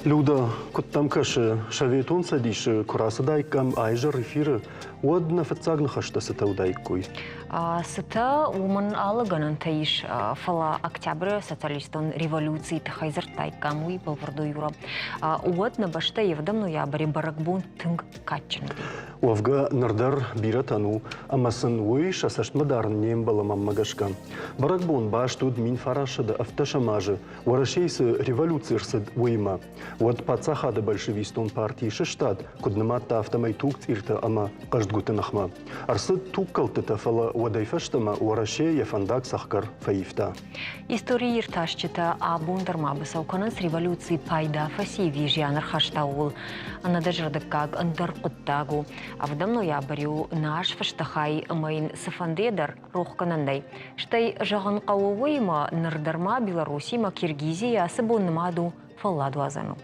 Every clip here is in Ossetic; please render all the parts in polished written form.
Люда, куыд дӕм кӕсы, Советон Цӕдисы куы рацыдаиккам айзӕр эфиры, уӕд нӕ фыццаг ныхӕстӕ цытӕ уыдаиккой? Цытӕ, уымӕн алы гӕнӕнтӕ ис, фӕлӕ Октябры социалистон революцийы тыххӕй дзырдтаиккам, уый бӕлвырд у, Юра. Уӕд нӕ бӕстӕ ӕвдӕм ноябры бӕрӕгбон тынг кадджын уыди. Уӕвгӕ, ныр дӕр бирӕтӕн у, ӕмӕ сын уый сӕ цӕстмӕ дарын не мбӕлы мӕнмӕ гӕсгӕ. Бӕрӕгбон баст уыд 1917 азы Уӕрӕсейы цы революци ӕрцыд, уыимӕ. Уӕд паддзахады большевистон парти сыстад, куыд нымадта, афтӕмӕй тугцъиртӕ ӕмӕ хъӕздгуыты ныхмӕ. Ӕрцыд тугкӕлдтытӕ, фӕлӕ уӕдӕй фӕстӕмӕ Уӕрӕсе йӕ фӕндаг цӕхгӕр фӕивта. Историйы иртасджытӕ абон дӕр ма быцӕу кӕнынц революцийы пайда фӕци ӕви зиан ӕрхаста, ууыл. Ӕнӕдызӕрдыггаг ӕндӕр хъуыддаг у. Ӕвдӕм ноябрь-иу нӕ азфысты хай ӕмӕ йын цыфӕндыйӕ дӕр рохгӕнӕн нӕй. Стӕй зӕгъын хъӕуы уыимӕ, ныр дӕр ма Белоруссимӕ Киргизийы ацы бон нымад у фӕлладуадзӕн у.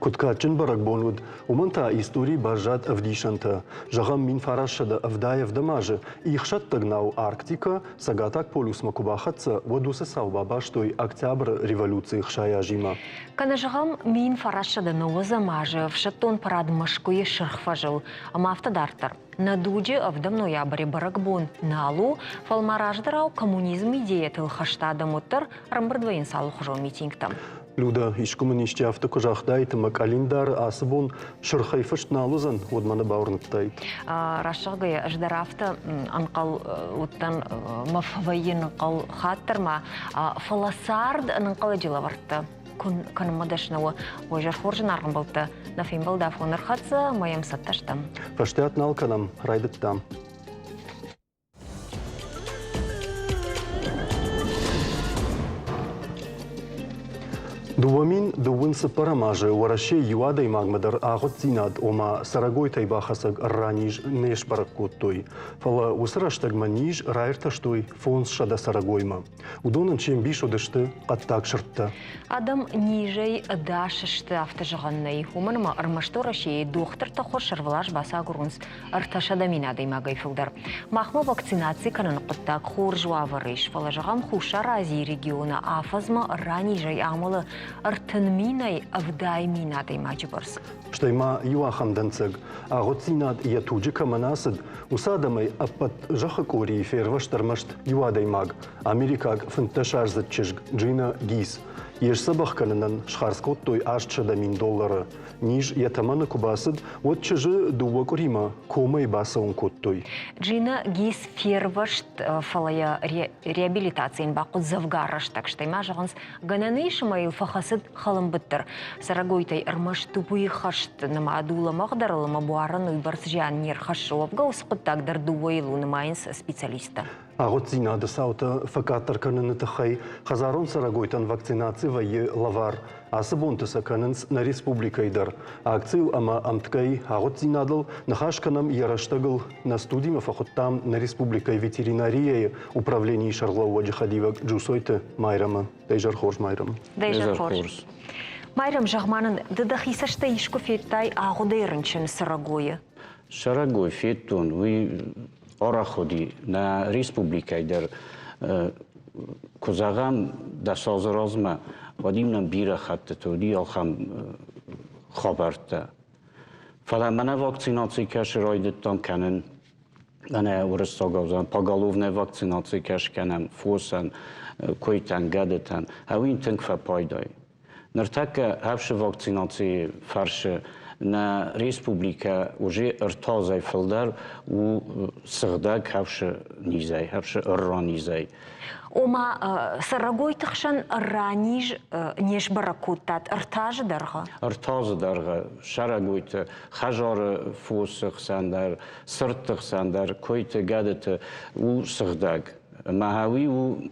Куыд кадджын бӕрӕгбон уыд, уымӕн та историйы баззад ӕвдисӕнтӕ. Зӕгъӕм, 1977 азы ихсӕттӕг нау Арктикӕ Цӕгатаг полюсмӕ куы бахӕццӕ, уӕд уыцы цау бабастой Октябры революцийы 60 азимӕ. Кӕнӕ зӕгъӕм, 1990 азы ӕфсӕддон парад Мӕскуыйы Сырх фӕзыл ӕмӕ афтӕ дарддӕр. Нӕ дуджы ӕвдӕм ноябры бӕрӕгбон нал у, фӕлӕ ма раздӕрау коммунизмы идейӕтыл хӕст адӕм уӕддӕр ӕрӕмбырд вӕййынц алыхуызон митингтӕм. Люда, искуы мын исчи афтӕ куы загътаид, ӕмӕ къӕлиндары ацы бон сырхӕй фыст нал уыдзӕн, уӕд мӕ нӕ бауырныдтаид. Раст зӕгъгӕйӕ, ӕз дӕр афтӕ ӕнхъӕл уыдтӕн, мӕ фӕвӕййын ӕнхъӕл хатт дӕр ма, фӕлӕ цард ӕнӕнхъӕлӕджы лӕвӕрдта. Кӕнынмӕ дӕсны у. Уый хорз зынаргъ ӕмбӕлттӕ, нӕ фембӕлд афон ӕрхӕццӕ, ӕмӕ йӕм цӕттӕ стӕм. Фӕстиат нал кӕнӕм, райдыдтам. 2024 азы Уӕрӕсейы иу адӕймагмӕ дӕр агъуыддзинад, ома цӕрӕгойтӕй бахӕцӕг ӕрраниз не сбӕрӕг кодтой. Фӕлӕ уыцы рӕстӕгмӕ низ раиртӕстой 500 цӕрӕгоймӕ. Уыдонӕн се мбис уыдысты хъӕддаг сырдтӕ. Адӕм низӕй ӕдас сты, афтӕ зӕгъӕн нӕй. Уымӕн ӕмӕ ӕрмӕст Уӕрӕсейы дохтыртӕ хос ӕрвылаз бацагурынц 300 000 адӕймагӕй фылдӕр. Махмӕ вакцинаци кӕныны хъуыддаг хорз уавӕры ис, фӕлӕ, зӕгъӕм, Хуссар Азийы регионы афӕдзмӕ ранизӕй амӕлы 30 000-ӕй 70 000 адӕймаджы бӕрц. Стӕй ма иу ахӕм дӕнцӕг, агъуыддзинад йӕ туджы кӕмӕн ацыд, уыцы адӕмӕй ӕппӕт зӕххы къорийы фервӕзт ӕрмӕст иу адӕймаг, америкаг фынддӕсаздзыд чызг Джина Гис. Йе сдзӕбӕх кӕнынӕн схардз кодтой 800 000 доллары. Низ йӕ тӕмӕны куы бацыд, уӕд чызджы дыууӕ къуыримӕ комӕйы бацӕуын кодтой. Джина Гис фервӕзт, фӕлӕ йӕ реабилитацийӕн бахъуыд дзӕвгар рӕстӕг. Стӕй ма зӕгъынц, гӕнӕн ис ӕмӕ йыл фӕхӕцыд хӕлынбыттыр. Цӕрӕгойтӕй ӕрмӕст уый хӕст нымад у лӕмӕгъдӕрыл ӕмӕ буарӕн уыйбӕрц зиан не рхӕссы. Уӕвгӕ уыцы хъуыддаг дӕр дыууӕйыл у, нымайынц специалисттӕ. Агъуыддзинады цаутӕ фӕкъаддӕр кӕныны тыххӕй хӕдзарон цӕрӕгойтӕн вакцинаци вӕййы лӕвар. Ацы бонты сӕ кӕнынц нӕ республикӕйы дӕр. Акцийыл ӕмӕ ӕмткӕй агъуыддзинадыл ныхас кӕнӕм йӕ рӕстӕгыл. Нӕ студимӕ фӕхуыдтам нӕ республикӕйы ветеринарияйы управленийы сӕргълӕууӕджы хӕдивӕг Джусойты Майрӕмы. Дӕ изӕр хорз, Майрӕм. Дӕ изӕр хорз. Майрӕм, зӕгъ-ма нын, ды дӕхи цӕстӕй искуы федтай агъуыдӕй рынчын цӕрӕгойы? Цӕрӕгой федтон, уый арӕх уыди нӕ республикӕйы дӕр. Куы зӕгъӕм, дӕс азы размӕ, уӕд-иу нӕм бирӕ хӕттыты уыди ахӕм хабӕрттӕ. Фӕлӕ мӕнӕ вакцинаци кӕсы райдыдтам кӕнын, мӕнӕ уырыссагау зӕгъӕм, поголовная вакцинаци кӕс кӕнӕм фосӕн, куыйтӕн, гӕдытӕн, ӕуин тынг фӕпайда. Ныртӕккӕ хӕфсы вакцинацийы фӕрцы нӕ республикӕ уже ӕртӕ фылдӕр у сыгъдӕг хӕфсы низӕй, хӕфсы ӕрра низӕй. Ома, цӕрӕгойты хсӕн ӕрра низ не сбӕрӕг кодтат 3 азы дӕргъы? 3 азы дӕргъы сӕрӕгойты, хӕдзары фосы хсӕн дӕр, сырдты хсӕн дӕр, куыйты, гӕдыты у сыгъдӕг. Ӕмӕ уый у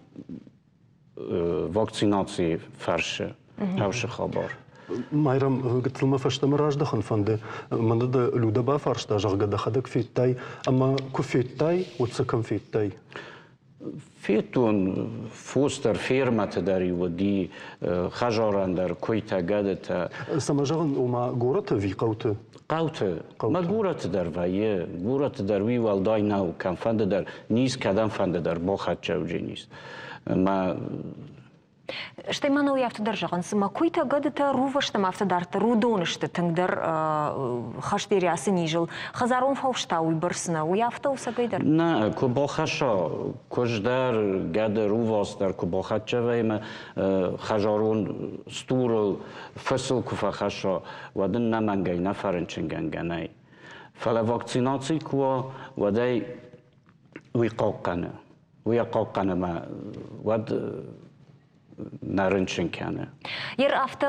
вакцинацийы фӕрсы хӕфсы хабар. Майрӕм, гыццыл мӕ фӕстӕмӕ раздӕхын фӕнды. Мӕнӕ дӕ Люда бафарста, зӕгъгӕ, дӕхӕдӕг федтай, ӕмӕ куы федтай, уӕд сӕ кӕм федтай? Федтон фос дӕр, фермӕты дӕр-иу уыди, хӕдзарӕн дӕр, куыйтӕ, гӕдытӕ. Цӕмӕ зӕгъын, ома горӕты ӕви хъӕуты? Хъӕуты. Мӕ горӕты дӕр вӕййы. Горӕты дӕр уый уӕлдай нӕу, кӕмфӕнды дӕр низ, кӕдӕмфӕнды дӕр бахӕццӕ уыдзӕнис. Мӕ Стӕй ма нӕ уый афтӕ дӕр зӕгъынц, цыма куыйтӕ, гӕдытӕ, рувӕстӕм афтӕ дарддӕр уыдон сты тынгдӕр хӕст ацы низыл. Хӕдзарон фос та уыйбӕрц нӕ, уый афтӕ у цӕгӕйдӕр? Нӕ, куы бахӕсса куыз дӕр, гӕды, рувас дӕр куы бахӕццӕ вӕййы хӕдзарон стурыл, фысыл куы фӕхӕсса, уӕд ын нӕмӕнгӕй нӕ фӕрынчынгӕнгӕ нӕй. Фӕлӕ вакцинаци куы уа, уӕд ӕй уый хъахъхъӕны. Уый хъахъхъӕны мӕ уӕд нӕ рынчын кӕны. Ер афтӕ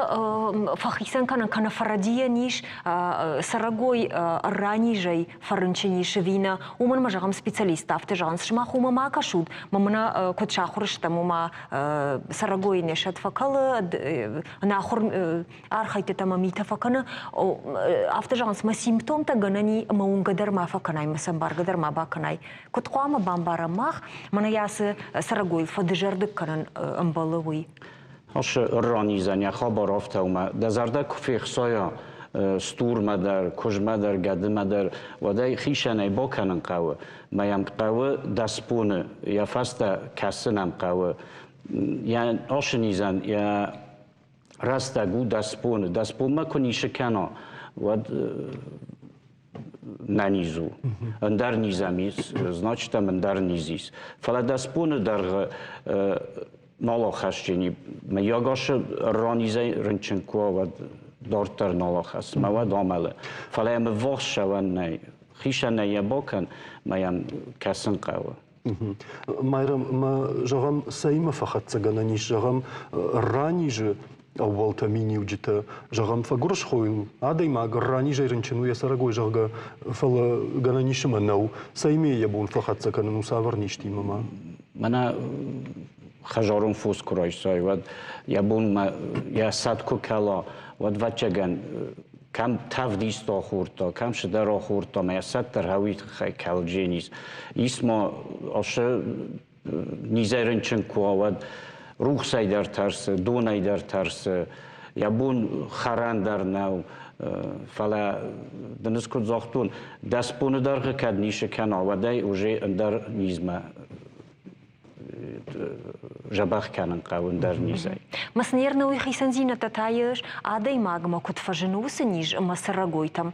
фӕхицӕн кӕнын кӕнӕ фӕрӕдийӕн ис, цӕрӕгой ӕрранизӕй фӕрынчын ис ӕви нӕ, уымӕн ма зӕгъӕм специалисттӕ афтӕ зӕгъынц, сымах уымӕ ма кӕсут, мӕ мӕнӕ куыд сахуыр стӕм, уымӕ цӕрӕгойы не сӕд фӕкӕлы, ӕнахуыр архӕйдтытӕ ӕмӕ митӕ фӕкӕны, афтӕ зӕгъынц, мӕ симптомтӕ гӕнӕн и ӕмӕ уынгӕ дӕр ма фӕкӕнай, мӕ сӕ ӕмбаргӕ дӕр ма бакӕнай. Куыд хъуамӕ бамбарӕм мах, мӕнӕ ацы цӕрӕгойыл фӕдызӕрдыг кӕнын ӕмбӕлы, уый? Ацы ранизӕн йӕ хабар афтӕ у, мӕ дӕ зӕрдӕ куы фехсайа стурмӕ дӕр, куызмӕ дӕр, гӕдымӕ дӕр, уӕд ӕй хицӕнӕй бакӕнын хъӕуы. Мӕ йӕм хъӕуы дӕсбоны, йӕ фӕстӕ кӕсын ӕм хъӕуы. Йӕ ацы низӕн йӕ рӕстӕг у дӕсбоны. Дӕсбонмӕ куы ницы кӕна, уӕд нӕ низ у. Ӕндӕр низ ӕм ис, значит ӕм ӕндӕр низ ис. Фӕлӕ дӕсбоны дӕргъы нал ахӕсджын мыййаг ацы ранизӕй рынчын куы уа, уӕд дарддӕр нал ахӕссы, мӕ уӕд амӕлы. Фӕлӕ йӕм ӕввахс ссӕуӕн нӕй. Хицӕнӕй йӕ бакӕн, мӕ йӕм кӕсын хъӕуы. Майрӕм, ма зӕгъӕм, цӕимӕ фӕхӕццӕгӕнӕн ис, зӕгъӕм, ранизы ӕууӕлтӕ, миниуджытӕ, зӕгъӕм, фӕгуырысхойыл адӕймаг ранизӕй рынчын у йӕ цӕрӕгой, зӕгъгӕ, фӕлӕ гӕнӕн ис ӕмӕ нӕу. Цӕимӕ йӕ бон фӕхӕццӕ кӕнын у, цавӕр низтимӕ ма? Мӕнӕ хӕдзарон фос куы райсай, уӕд йӕ бонмӕ йӕ сӕд куы кӕла, уӕд, ӕвӕццӕгӕн, кӕм тӕвд ист ахордта, кӕм цыдӕр ахордта, мӕ йӕ сӕд дӕр хауи тыххӕй кӕлджен ис. Ис ма ацы низӕй рынчын куы уа, уӕд рухсӕй дӕр тӕрсы, донӕй дӕр тӕрсы, йӕ бон хӕрӕн дӕр нӕу. Фӕлӕ дын ӕз куыд загътон, 10 боны дӕргъы кӕд ницы кӕна, уӕд ӕй уже ӕндӕр низмӕ дзӕбӕх кӕнын хъӕуы ӕндӕр низӕй. Маснерны уый хицӕндзинӕдтӕ та ис, адӕймагмӕ куыд фӕзыны уыцы низ ӕмӕ цӕрӕгойтӕм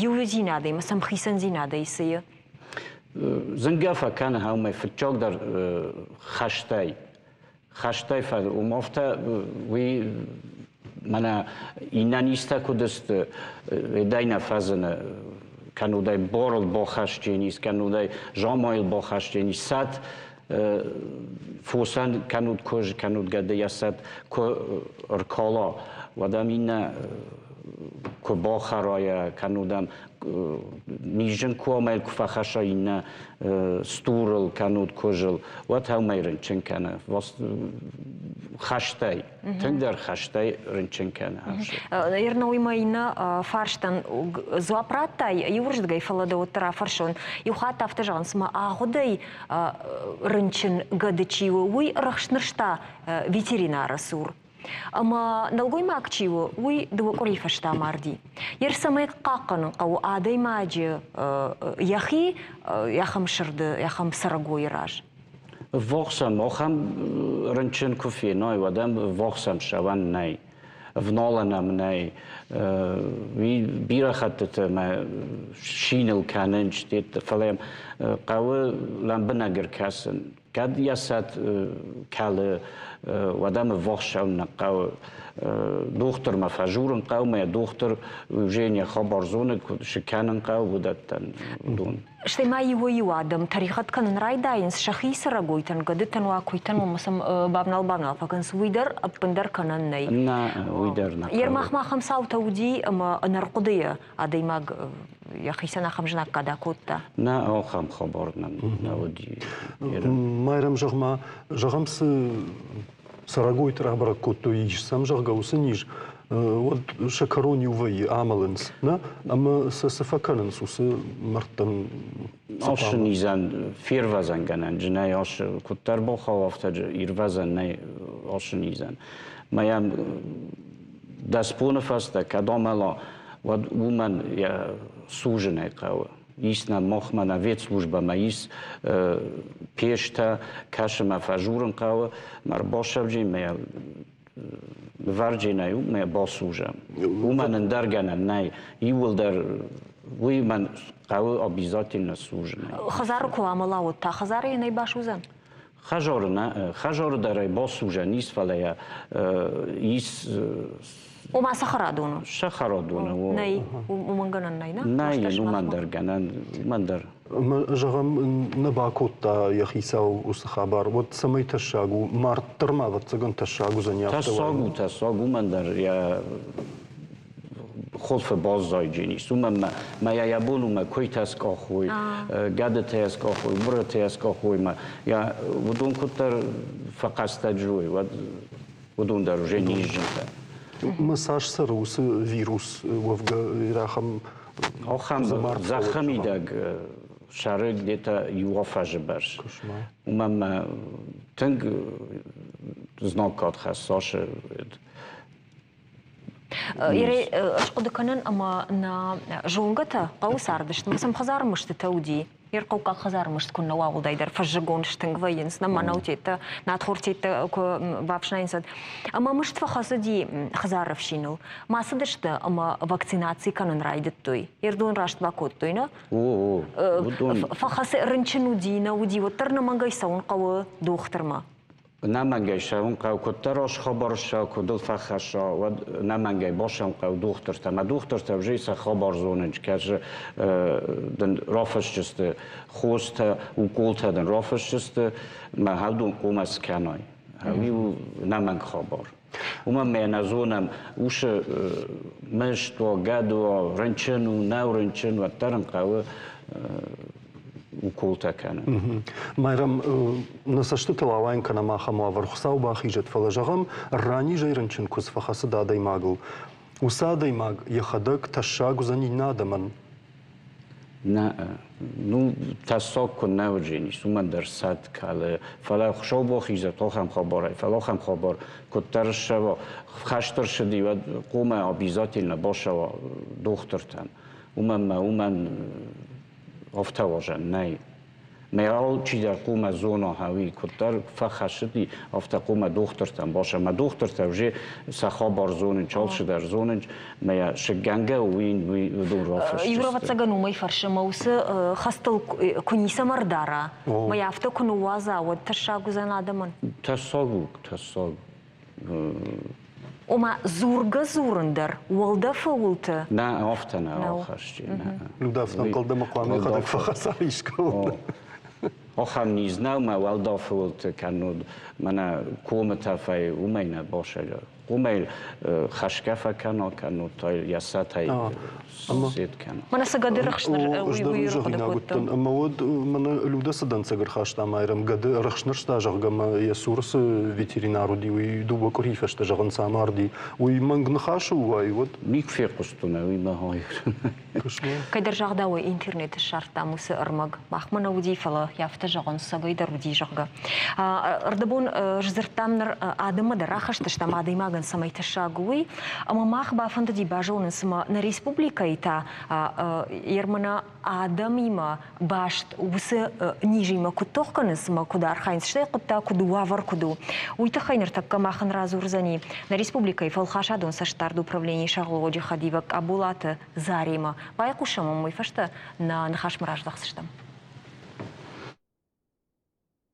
иудзинадӕй ӕмӕ сӕм хицӕндзинадӕй цы и? Зынгӕ фӕкӕны уымӕй фыццагдӕр хӕстӕй. Хӕстӕй уым афтӕ уый мӕнӕ иннӕ низтӕ куыд сты, уӕдӕй нӕ фӕзыны кӕнудӕй борыл бахӕсджын ис, кӕнудӕй замайыл бахӕсджын ис, сӕд фосӕн кӕнуд куыз, кӕнуд гӕдыйӕ сӕд куы ркала, уӕд ӕм иннӕ куы бахӕрайа, кӕнуд ӕм низджын куы амӕй куы фӕхӕсса иннӕ стурыл, кӕнуд куызыл, уӕд ӕмӕй рынчын кӕны. Хӕстӕй, тынгдӕр хӕстӕй рынчын кӕны. Ернауимӕ иннӕ фарстӕн дзуапп радтай иуырдыгӕй, фӕлӕ дӕ уӕддӕр афӕрсон. Иу хатт афтӕ зӕгъынц, цыма агъуыдӕй рынчын гӕды чи у, уый ӕрӕхснырста ветеринары цур. Ӕмӕ нӕлгоймаг чи у, уый 2 къуырийы фӕстӕ марди. Йе рцӕмӕй хъахъхъӕнын хъӕуы адӕймаджы йӕхи ахӕм сырды, ахӕм цӕрӕгойы раз. Ввахс ӕм ахӕм рынчын куы феной, уӕд ӕм ввахс ӕм ссӕуӕн нӕй. Ӕвналӕн ӕм нӕй. Уый бирӕ хӕттыты мӕ шиныл кӕнын, фӕлӕ йӕм хъӕуы лӕмбынӕг ӕркӕсын. Кӕд йӕ сӕт кӕлы, уӕд ӕм ӕввахс цӕуын нӕ хъӕуы. Дохтырмӕ фӕжурын хъӕуы, мӕ дохтыр уже не хабар зоны, куыд цы кӕнын хъӕуы, уыдӕттӕн уыдон. Стӕй ма иуӕй-иу адӕм тӕригъӕд кӕнын райдайынц сӕхи цӕрӕгойтӕн, гӕдытӕн уа, куыйтӕн уа, сӕм бавнал-бавнал фӕкӕнынц, уый дӕр ӕппындӕр кӕнӕн нӕй. Нӕ, уый дӕр нӕ. Ермахмӕ ахӕм цаутӕ уыди, ӕмӕ ӕнӕрхъуыдыйӕ адӕймаг йӕхицӕн ахӕм знаггад акодта? Нӕ, ахӕм хабар нӕм нӕ уыди. Майрӕм, зӕгъ-ма, зӕгъӕм, цы цӕрӕгойты рабӕрӕг кодтой, ис сӕм, зӕгъгӕ, уыцы низ, уӕд сӕ кӕрон иу вӕййы, амӕлынц, нӕ? Ӕмӕ сӕ цы фӕкӕнынц уыцы мӕрдтӕн? Ацы низӕн фервӕзӕнгӕнӕн нӕй, ацы куыддӕр бахауа, афтӕ ирвӕзӕн нӕй ацы низӕн. Мӕ йӕм 10 боны фӕстӕ кӕд амӕла, уӕд уымӕн йӕ сужынӕй хъӕуы. Ис нӕм махмӕ нӕ ветслужбӕмӕ ис пестӕ, кӕсы мӕ фӕжурын хъӕуы, мӕ ӕрбасӕвджын мӕ нывӕрджынӕй у, мӕ басузӕм. Уымӕн ӕндӕр гӕнӕн нӕй. Иууылдӕр уый мӕн хъӕуы обязательно служын. Хӕдзары куы амӕла, уӕд та хӕдзары йӕ нӕй басудзӕн? Хӕдзары нӕ, хӕдзары дӕр ӕй басузӕн ис, фӕлӕ йӕ ис Ома цӕхӕрадоны? Цӕхӕрадоны. Нӕй, уымӕн гӕнӕн нӕй, нӕ? Нӕй, уымӕн дӕр гӕнӕн, уымӕн дӕр. Зӕгъӕм, нӕ бакодта йӕ хицау уыцы хабар, уӕд цӕмӕй тӕссаг у? Мард дӕр ма, ӕвӕццӕгӕн, тӕссаг уыдзӕни афтӕ. Тӕссаг у, тӕссаг, уымӕн дӕр йӕ хуылфы баззайджын ис. Уымӕн мӕ йӕ бон у мӕ куыйтӕ скъахой, гӕдытӕ скъахой, бырытӕ скъахой, мӕ йӕ уыдон куыддӕр фӕхъӕстӕджы уой, уӕд уыдон дӕр уже низджынтӕ. Мӕ цас цӕры уыцы вирус уӕвгӕ ахӕм Ахӕм зӕххы мидӕг сӕры где-то иу афӕзы бӕрц. Уымӕн мӕ тынг знаггад хӕссы ацы Ӕсхъуыды кӕнын ӕмӕ нӕ зонгӕтӕ хъӕуы цардысты, сӕм хӕдзары мыстытӕ уыди. Ӕрхъӕуккаг хӕдзары мыст куы нӕ уа, уӕлдайдӕр фӕззыгон стынг вӕййынц, нӕ мӕнӕутеттӕ, надхортеттӕ куы бафснайынц. Ӕмӕ мыст фӕхӕцыди хӕдзары ӕфсиныл. Ма цыдысты ӕмӕ вакцинаци кӕнын райдыдтой. Ердон раст бакодтой, нӕ? О, уыдон. Фӕхӕцы рынчын уыди, нӕ уыди, уӕддӕр нӕмӕнгӕй цӕуын хъӕуы дохтырмӕ. Нӕмӕнгӕй цӕуын хъӕуы, куыддӕр ас хабар ссӕуы, куыд ыл фӕхӕсса, уӕд нӕмӕнгӕй бацӕуын хъӕуы дохтыртӕм. Ӕмӕ дохтыртӕ уже сӕ хабар зонынц, кӕцы дын рафысджысты хостӕ, уколтӕ дын рафысджысты, мӕ хӕдон хъомӕ скӕнай. Уый у нӕмӕнг хабар. Уымӕн мӕ нӕ зонӕм, усы мыст уа, гӕды уа, рынчын у, нӕу рынчын, уӕддӕр ын хъӕуы уколтӕ кӕнын. Майрӕм, нӕ цӕстытыл ауайын кӕнӕм ахӕм уавӕр, Хуыцау бахизӕд, фӕлӕ зӕгъӕм, ранизӕй рынчын куыдз фӕхӕцыд адӕймагыл. Уыцы адӕймаг йӕхӕдӕг тӕссаг уыдзӕн иннӕ адӕмӕн? Нӕ, ну, тӕссаг куы нӕ уыдзӕнис, уымӕн дӕр сӕд кӕлы. Фӕлӕ Хуыцау бахизӕд ахӕм хабарӕй, фӕлӕ ахӕм хабар куыддӕр ссӕуа, хӕст ӕрцыди, уӕд хъуамӕ обязательно бацӕуа дохтыртӕм. Уымӕн мӕ уымӕн афтӕ уазӕн нӕй. Мӕ алчидӕр хъуамӕ зона, уый куыддӕр фӕхӕссыди, афтӕ хъуамӕ дохтыртӕм баса. Мӕ дохтыртӕ уже сӕ хабар зонынц, алцыдӕр зонынц, мӕ сыггӕнгӕ уый уыдон рафысдзысты. Иу ӕвӕццӕгӕн уымӕй фӕрсы, мӕ уыцы хӕстыл куы ницӕмӕ рдара, мӕ афтӕ куы ныууадза, уӕд тӕссаг уыдзӕн адӕмӕн? Тӕссаг у, тӕссаг. Ома дзургӕ-дзурын дӕр уӕлдӕфы уылты? Нӕ, афтӕ нӕ ахӕсти. Удӕф ӕнхъӕлдӕмӕ хъуамӕ йӕхӕдӕг фӕхӕца искӕуыл. Ахӕм низ нӕу мӕ уӕлдӕфы уылты, кӕннод мӕнӕ комы тӕфӕй уымӕй нӕ басӕлы. Уымӕй хӕсгӕ фӕкӕна, кӕннод та йӕ сӕтӕй сет кӕна. Мӕнӕ цы гӕды рыхсныр уый ӕрхъуыды кодтон. Ӕмӕ уӕд мӕнӕ Людӕ цы дӕнцӕг ӕрхаста Майрӕм, гӕды рыхснырста, зӕгъгӕ, мӕ йӕ цуры цы ветеринар уыди, уый дыууӕ къуырийы фӕстӕ, зӕгъынц, амарди. Уый мӕнг ныхас у, уай, уӕд? Никуы фехъуыстон, уый мӕ Кӕйдӕр загъдауӕй интернеты ссардтам уыцы ӕрмӕг. Махмӕ нӕ уыди, фӕлӕ афтӕ зӕгъын, цӕгӕй дӕр уыди, зӕгъгӕ. Ӕрдӕбон сдзырдтам ныр адӕммӕ дӕр рахызтыстӕм, адӕймагӕн цӕмӕй тӕссаг у, уый. Ӕмӕ мах бафӕндыди базонын, цыма нӕ республикӕйы та ермӕнӕ адӕмимӕ баст уыцы низимӕ куыд тох кӕнынц ӕмӕ куыд архайынц, стӕй хъуыддаг куыд у, уавӕр куыд у. Уый тыххӕй ныртӕккӕ махӕн радзурдзӕни нӕ республикӕйы фӕлхасадон цӕстдарды управленийы сӕргълӕууӕджы хӕдивӕг Къаболаты Заремӕ. Байхъусӕм ӕм, уый фӕстӕ нӕ ныхасмӕ раздӕхдзыстӕм.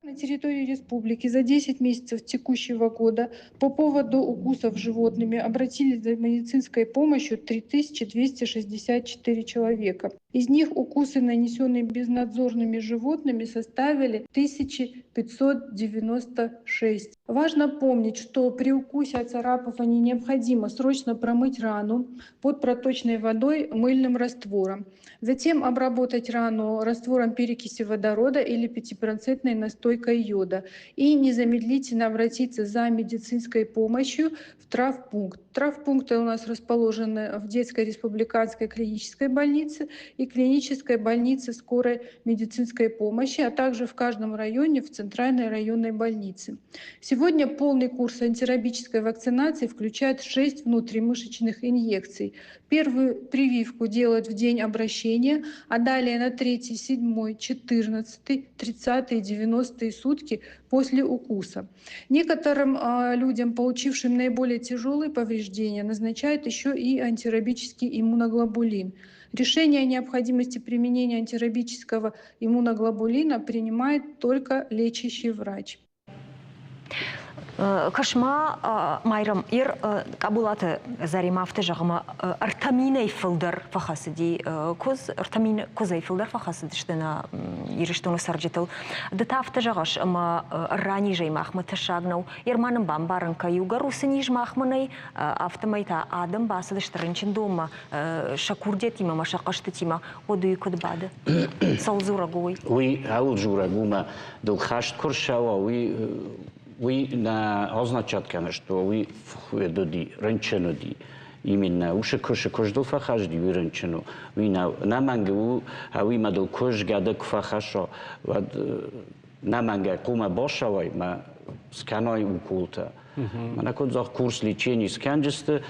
На территории республики за 10 месяцев текущего года по поводу укусов животными обратились за медицинской помощью 3264 человека. Из них укусы, нанесенные безнадзорными животными, составили 1596. Важно помнить, что при укусе оцарапывании необходимо срочно промыть рану под проточной водой мыльным раствором. Затем обработать рану раствором перекиси водорода или 5% настойкой йода. И незамедлительно обратиться за медицинской помощью в травмпункт. Травмпункты у нас расположены в детской республиканской клинической больнице и клинической больнице скорой медицинской помощи, а также в каждом районе в центральном. Центральной районной больницы. Сегодня полный курс антирабической вакцинации включает 6 внутримышечных инъекций. Первую прививку делают в день обращения, а далее на 3, 7, 14, 30 и 90 сутки после укуса. Некоторым людям, получившим наиболее тяжелые повреждения, назначают еще и антирабический иммуноглобулин. Решение о необходимости применения антирабического иммуноглобулина принимает только лечащий врач. Кӕс-ма, Майрӕм, ир Къабулаты Заремӕ афтӕ зӕгъы, ӕмӕ ӕртӕ минӕй фылдӕр фӕхӕцыди куыдз, ӕртӕ мин куыдзӕй фылдӕр фӕхӕцыдысты нӕ Ирыстоны цӕрджытыл. Ды та афтӕ зӕгъыс, ӕмӕ ӕрра низӕй махмӕ тӕссаг нӕу. Ер ма нын бамбарын кӕ, иугӕр уыцы низ махмӕ нӕй, афтӕмӕй та адӕм бацыдысты рынчындонмӕ сӕ курдиӕттимӕ ӕмӕ сӕ хъӕстытимӕ, уӕд уый куыд бады? Цӕуыл дзурӕг у уый? Уый ауыл дзурӕг у, мӕ дыл хӕст куы рцӕуа, уый уый нӕ означать кӕны, что уый уыди, рынчын уыди. Именно усы куысы куыздыл фӕхӕсти, уый рынчын у. Уый нӕ нӕмӕнг у, уый мӕ дыл куыз гӕды куы фӕхӕсса, уӕд нӕмӕнгӕй хъумӕ басауай, мӕ скӕнай уколтӕ. Мӕнӕ куыд зӕгъ, курс лечения скӕнджысты,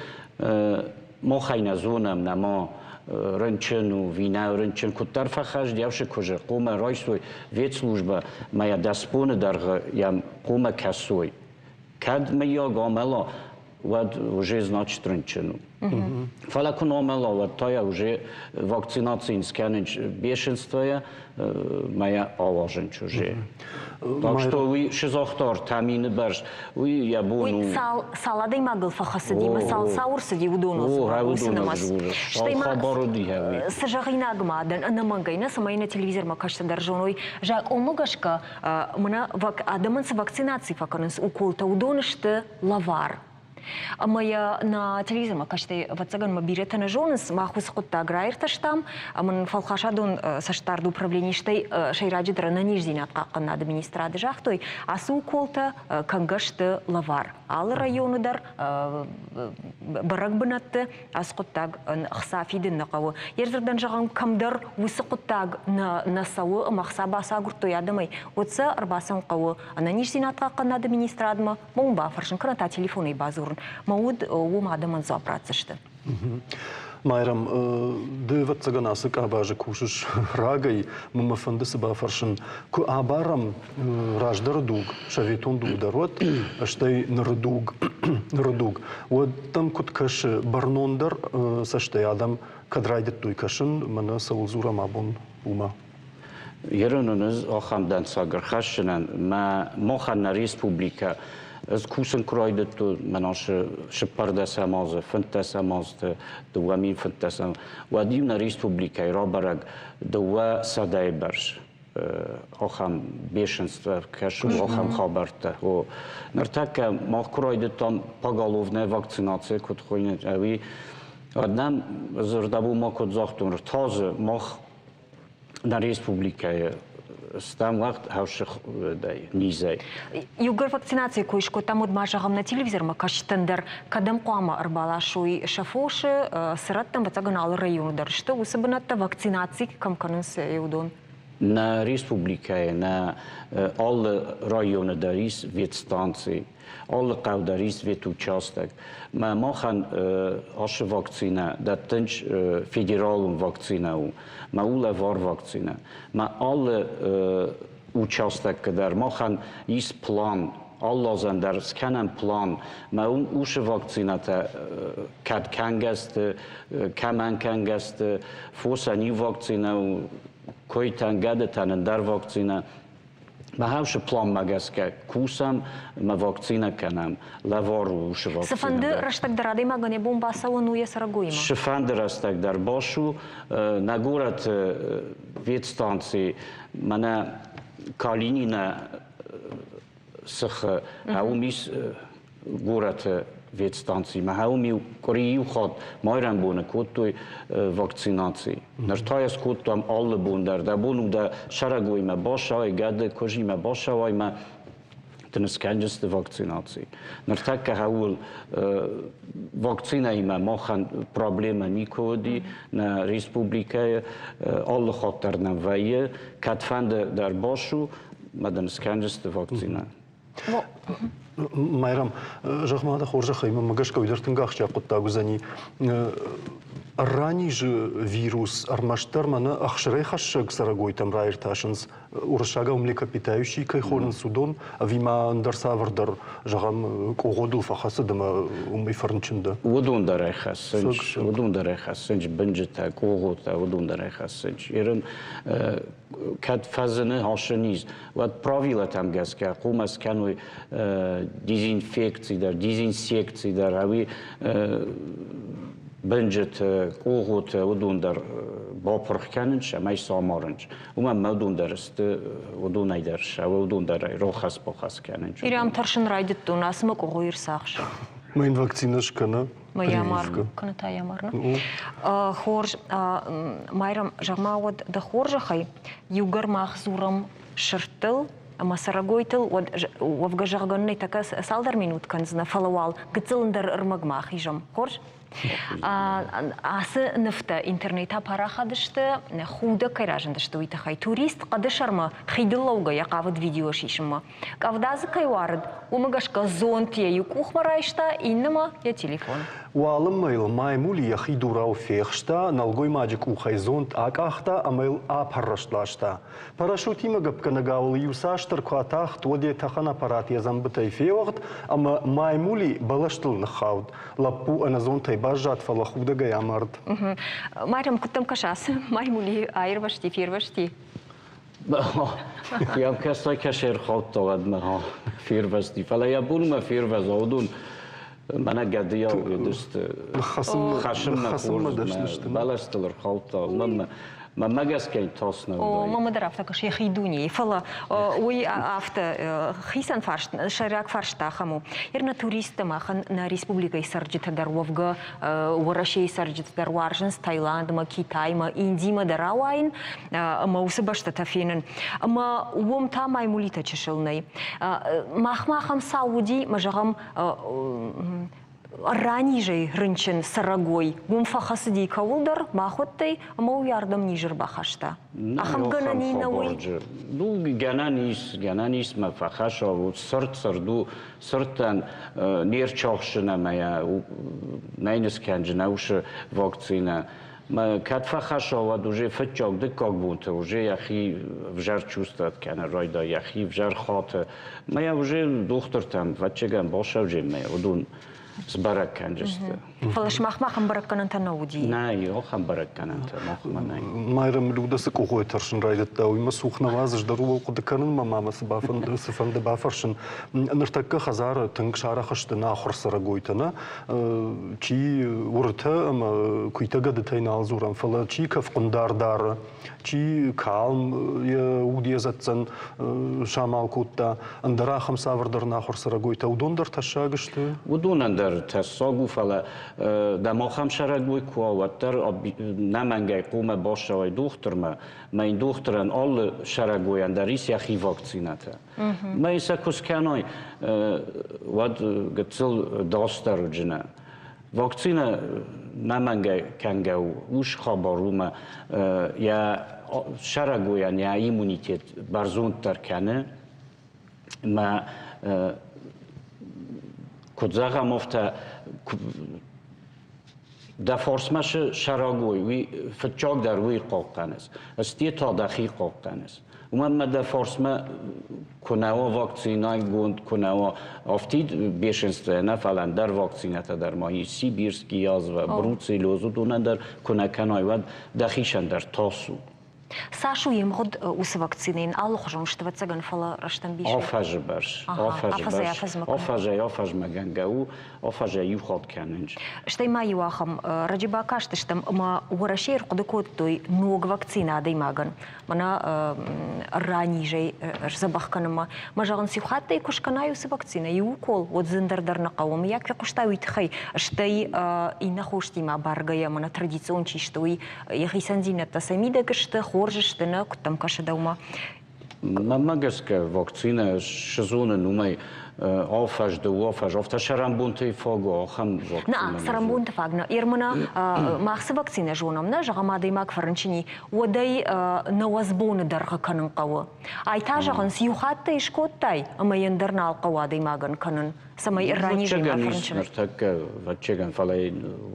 махӕй нӕ зонӕм, нӕма рынчын у, винӕ рынчын куыддӕр фӕхӕсти, ӕвсы куызы хъумӕ райстой ветслужбӕ, мӕ йӕ 10 боны дӕргъы йӕм хъумӕ кӕсой. Кӕд мыййаг амӕла, уӕд уже значит рынчын у. Фӕлӕ куы амӕла, уӕд та йӕ уже вакцинаци скӕнын бешенствойӕ мӕ йӕ ауазын уже. Так что уый сызагъта ӕртӕ мины бӕрц, уый йӕ бон у. Цал, цал адӕймагыл фӕхӕцыди, мӕ цал цауыр цыди, уыдоныл уыцы нымӕц. Стӕй ма цы зӕгъинаг ма дӕн, ӕнӕмӕнгӕй нӕ, цӕмӕй нӕ телевизормӕ кӕсты дӕр зоной, закъонмӕ гӕсгӕ мӕнӕ адӕмӕн цы вакцинаци фӕкӕнынц уколтӕ, уыдон сты лӕвар. Ӕмӕ йӕ нӕ телевизормӕ кӕстӕй, ӕвӕццӕгӕн мӕ бирӕтӕ нӕ зонынц, мах уыцы хъуыддаг раиртӕстам, ӕмӕ нын фӕлхасадон цӕстдарды управлени, стӕй сӕйраджыдӕр ӕнӕниздзинад хъахъхъӕнынады министрады загътой, ацы уколтӕ кӕнгӕ сты лӕвар. Алы районы дӕр бӕрӕг бынӕтты ацы хъуыддаг ӕхца фидын нӕ хъӕуы. Йе рдзырдӕн зӕгъӕм, кӕмдӕр уыцы хъуыддаг нӕ цӕуы ӕмӕ ӕхца бацагуырдтой адӕмӕй, уӕд сӕ ӕрбацӕуын хъӕуы ӕнӕниздзинад хъахъхъӕнынады министрадмӕ, мӕ уым бафӕрсын, кӕнӕ та телефонӕй бадзурын. Мӕ уд уым адӕмӕн дзуапп ратдзысты. Майрӕм, ды, ӕвӕццӕгӕн, ацы къабазы кусыс рагӕй, мӕ мӕ фӕнды цы бафӕрсын. Куы абарӕм раздӕры дуг, советон дуг дӕр уӕд, стӕй ныры дуг, ныры дуг, уӕд дӕм куыд кӕсы, бӕрнондӕр цӕстӕй адӕм кӕд райдыдтой кӕсын, мӕнӕ цӕуыл дзурӕм абон, уымӕ? Ерынын ӕз ахӕм дӕнцӕг ӕрхӕсдзынӕн, мӕ махӕн нӕ республикӕ ӕз кусын куы райдыдтон, мӕнӕ 14 азы, 15 азты, 2015, уӕд-иу нӕ республикӕйы рабӕрӕг 200-йы бӕрц ахӕм бешенство кӕсы, ахӕм хабӕрттӕ. О, ныртӕккӕ мах куы райдыдтам поголовная вакцинация куыд хуыйны, ӕви уӕд нӕм дзырдабон ма куыд загътон, ртазы мах нӕ республикӕйы стӕм уагъд хӕрзсыгъдӕй низӕй. Иугӕр вакцинацийы кой скодтам, уӕд ма зӕгъӕм, нӕ телевизормӕ кӕсджытӕн дӕр кӕдӕм хъуамӕ ӕрбаласой сӕ фосы, цы рӕттӕм, ӕвӕццӕгӕн, алы районы дӕр сты уыцы бынӕттӕ, вакцинаци кӕм кӕнынц, уыдон? Нӕ республикӕйы, нӕ алы районы дӕр ис ветстанци. Алы хъӕу дӕр ис ветучасток. Мӕ махӕн ацы вакцинӕ дӕттынц федералон вакцинӕ у, мӕ у лӕвар вакцинӕ. Мӕ алы участокы дӕр махӕн ис план, алы азӕн дӕр скӕнӕм план. Мӕ уым усы вакцинӕтӕ кӕд кӕнгӕ сты, кӕмӕн кӕнгӕ сты, фосӕн иу вакцинӕ у, койтӕн, гӕдытӕн ӕндӕр вакцинӕ. Махӕн планмӕ гӕсгӕ кусӕм ӕмӕ вакцинӕ кӕнӕм, лӕвар у уыцы вакцинӕ. Цыфӕнды рӕстӕг дӕр адӕймагӕн йӕ бон бацӕуӕн у йӕ цӕрӕгоимӕ? Цыфӕнды рӕстӕг дӕр басу. Нӕ горӕты ветстанци мӕнӕ Калинина сыхы, уым ис горӕты ветстанцимӕ. Уым-иу къуыри иу хатт майрӕмбоны кодтой вакцинаци. Ныр та йӕ скодтам алы бон дӕр. Дӕ бон у дӕ сӕрӕгоймӕ басауай, гӕды куызимӕ басауай мӕ дын скӕнджысты вакцинаци. Ныртӕккӕ ууыл вакцинӕимӕ махӕн проблемӕ никуы уыди. Нӕ республикӕйы алы хатт дӕр нӕм вӕййы. Кӕдфӕнды дӕр басу. Мӕ дын скӕнджысты вакцинӕ. Майрам, зӕгъ-ма дӕ хорзӕхӕй, мӕнмӕ гӕсгӕ уый дӕр тынг ахсджиаг хъуыддаг уыдзӕни. Ӕрранизы вирус ӕрмӕстдӕр мӕнӕ ӕхсырӕй хӕссӕг цӕрӕгойтӕм раиртасынц, уырыссагау млекопитающий кӕй хонынц, уыдон, ӕви ма ӕндӕр цавӕрдӕр, зӕгъӕм, къогъодыл фӕхӕцыд ӕмӕ уымӕй фӕрынчын дӕ? Уыдон дӕр ӕй хӕссынц, уыдон дӕр ӕй хӕссынц, бынджытӕ, къогъотӕ, уыдон дӕр ӕй хӕссынц. Ирын кӕд фӕзыны ацы низ, уӕд правилӕтӕм гӕсгӕ хъуамӕ скӕной дезинфекци дӕр, дезинсекци дӕр, ӕви бынджыты, къогъоты, уыдон дӕр бапырх кӕнынц, цӕмӕй сӕ амарынц. Уымӕн ӕмӕ уыдон дӕр сты, уыдонӕй дӕр сӕ, уыдон дӕр рохӕц-бохӕц кӕнынц. Ирӕм тӕрсын райдыдтон, ацы мӕ къогъойы рцахсы. Мӕн вакцинӕ скӕна. Мӕ йӕ амар, кӕнӕ та йӕ амарна. Хорз, Майрӕм, зӕгъ-ма уӕд дӕ хорзӕхӕй, иугӕр мах дзурӕм сырдтыл ӕмӕ цӕрӕгойтыл, уӕд уӕвгӕ зӕгъгӕ нӕй тӕккӕ цалдӕр минут кӕндзынӕ, фӕлӕ уал гыццыл ӕндӕр ӕрмӕгмӕ ахизӕм. Хорз? Ацы нывтӕ интернеты апарахат сты, худӕг кӕй разындысты, уый тыххӕй. Турист хъӕды сӕрмӕ хидыл лӕугӕйӕ хъавыд видео сисынмӕ. Къӕвда дзы кӕй уарыд, уымӕ гӕсгӕ зонт йӕ иу къухмӕ райста, иннӕмӕ йӕ телефон. Уалынмӕ йыл маймули йӕхи дурау фехста, нӕлгоймаджы къухӕй зонт акъахта ӕмӕ йыл апӕррӕст ласта. Парашютимӕ гӕпгӕнӕгау ыл иуцасдӕр куы атахт, уӕд йӕ тӕхӕн аппарат йӕ дзӕмбытӕй феуӕгъд ӕмӕ маймули бӕлӕстыл ныххауд. Лӕппу ӕнӕзонтӕй баззад, фӕлӕ худӕгӕй амард. Майрӕм, куыд дӕм кӕсы, ацы маймули аирвӕзти, фервӕзти? Йӕм кӕсай кӕсай ӕрхаудта, уӕдмӕ фервӕзти. Фӕлӕ йӕ бонмӕ фервӕза, уыдон мӕнӕ гӕдыйау уыдысты. Хӕссынмӕ хорз бӕлӕстыл ӕрхаудта, уымӕн мӕнмӕ гӕсгӕ тас нӕ уыдаид. Мамӕ дӕр афтӕ кӕсы йӕхи дунейы, фӕлӕ уый афтӕ хицӕн фарст, сӕйраг фарст ахӕм у. Ныр нӕ туристтӕ махӕн нӕ республикӕйы цӕрджытӕ дӕр уӕвгӕ Уӕрӕсейы цӕрджытӕ дӕр уарзынц Таиландмӕ, Китаймӕ, Индимӕ дӕр ауайын ӕмӕ уыцы бӕстӕтӕ фенын. Ӕмӕ уым та маймулитӕ чысыл нӕй. Махмӕ ахӕм цау уыди, мӕ зӕгъӕм, ранизӕй рынчын цӕрӕгой уым фӕхӕцыди кӕуылдӕр, махуӕттӕй, ӕмӕ уый ардӕм низ ӕрбахаста. Ахӕм гӕнӕн и нӕ уый? Ну, гӕнӕн ис, гӕнӕн ис мӕ фӕхӕса, сырд сырд у, сырдтӕн не рчахсын ӕмӕ йӕ нӕ йын скӕнджынӕ усы вакцинӕ. Кӕд фӕхӕсса, уӕд уже фыццаг, дыккаг бонты уже йӕхи ӕвзӕр чувствовать кӕны райдайы, йӕхи ӕвзӕр хаты. Мӕ йӕ уже дохтыртӕм, ӕвӕццӕгӕн, басӕвджын мӕ уыдон сбӕрӕг кӕнджысты. Фӕлӕ сымахмӕ ахӕм бӕрӕггӕнӕнтӕ нӕ уыди? Нӕй, ахӕм бӕрӕггӕнӕнтӕ махмӕ нӕй. Майрӕм Людӕ цы къухой тӕрсын райдыдта, уый мӕ цух нӕ уадзыс дӕр ууыл хъуыды кӕнынмӕ ма мӕ цы фӕнды бафӕрсын. Ныртӕккӕ хӕдзары тынг сарӕх сты нӕ ахуыр цӕрӕгойтӕ, нӕ? Чи уыртӕ ӕмӕ куыйтӕ гӕдытӕй нал дзурӕм, фӕлӕ чи кӕфхъуындар дары, чи калм йӕ уд йӕ дзӕццӕн самал кодта, ӕндӕр ахӕм цавӕрдӕр нахуыр цӕрӕгойтӕ, уыдон дӕр тӕссаг сты? Уыдонӕн дӕр тӕссаг у, фӕлӕ дӕм ахӕм сӕрӕгой куы уа, уӕддӕр нӕмӕнгӕй хъуамӕ бацӕуай дохтырмӕ. Мӕ йын дохтырӕн алы сӕрӕгойӕн дӕр ис йӕхи вакцинӕтӕ. Мӕ йын сӕ куы скӕной, уӕд гыццыл дасдӕр уыдзынӕ. Вакцинӕ нӕмӕнгӕй кӕнгӕ у, ус хабар у мӕ йӕ сӕрӕгойӕн йӕ иммунитет бӕрзонддӕр кӕны. Мӕ куыд зӕгъӕм, афтӕ дӕ фарсмӕ сӕрӕгой, уый фыццагдӕр уый хъахъхъӕныс, сте та дӕхи хъахъхъӕныс. Уымӕн ӕмӕ дӕ фарсмӕ куы нӕ уа вакцинӕгонд, куы нӕ уа афтид бешенство нӕ, фӕлӕ ӕндӕр вакцинӕтӕ дӕр ма ис, сибирский язва, бруцеллез, уыдонӕн дӕр куы нӕ кӕнай, уӕд дӕхицӕн дӕр тас у. Цас у йе мгъуыд уыцы вакцинӕйӕн? Алыхуызон сты, ӕвӕццӕгӕн, фӕлӕ рӕстӕмбис. Афӕдзы бӕрц. Афӕдзы бӕрц. Афӕдзӕй афӕдзмӕ гӕнгӕ у, афӕдзӕй иу хатт кӕнынц. Стӕй ма иу ахӕм раджы бакастыстӕм, ӕмӕ Уӕрӕсейы ӕрхъуыды кодтой ног вакцинӕ адӕймагӕн. Мӕнӕ ранизӕй сдзӕбӕх кӕнынмӕ. Мӕ зӕгъынц, иу хаттӕй куы скӕнай уыцы вакцинӕ, иу укол, уӕд дзы ӕндӕр дӕр нӕ хъӕуы. Мыййаг фехъуыстай уый тыххӕй, стӕй иннӕ хостимӕ баргӕйӕ, мӕнӕ традицион чи сты, уый йӕ хицӕндзинӕдтӕ сӕ мидӕг сты, хорз сты, нӕ, куыд дӕм кӕсы дӕумӕ? Мӕнмӕ гӕсгӕ, вакцинӕ сезонӕн уымӕй. Афӕз, дыууӕ фӕз, афтӕ сӕрӕнбонтӕй фаг у ахӕм вакцинӕ. Нӕ, цӕрӕнбонты фаг нӕ. Ермына мах цы вакцинӕ зонӕм, нӕ, зӕгъӕм, адӕймаг фӕрынчыни, уӕд ӕй 90 боны дӕргъы кӕнын хъӕуы. Ай та зӕгъынц, иу хатт ӕй скодтай, ӕмӕ йӕ ӕндӕр нал хъӕуы адӕймагӕн кӕнын, цӕмӕй ранизӕй ма фӕрынчын. Ныртӕккӕ, ӕвӕццӕгӕн, фӕлӕ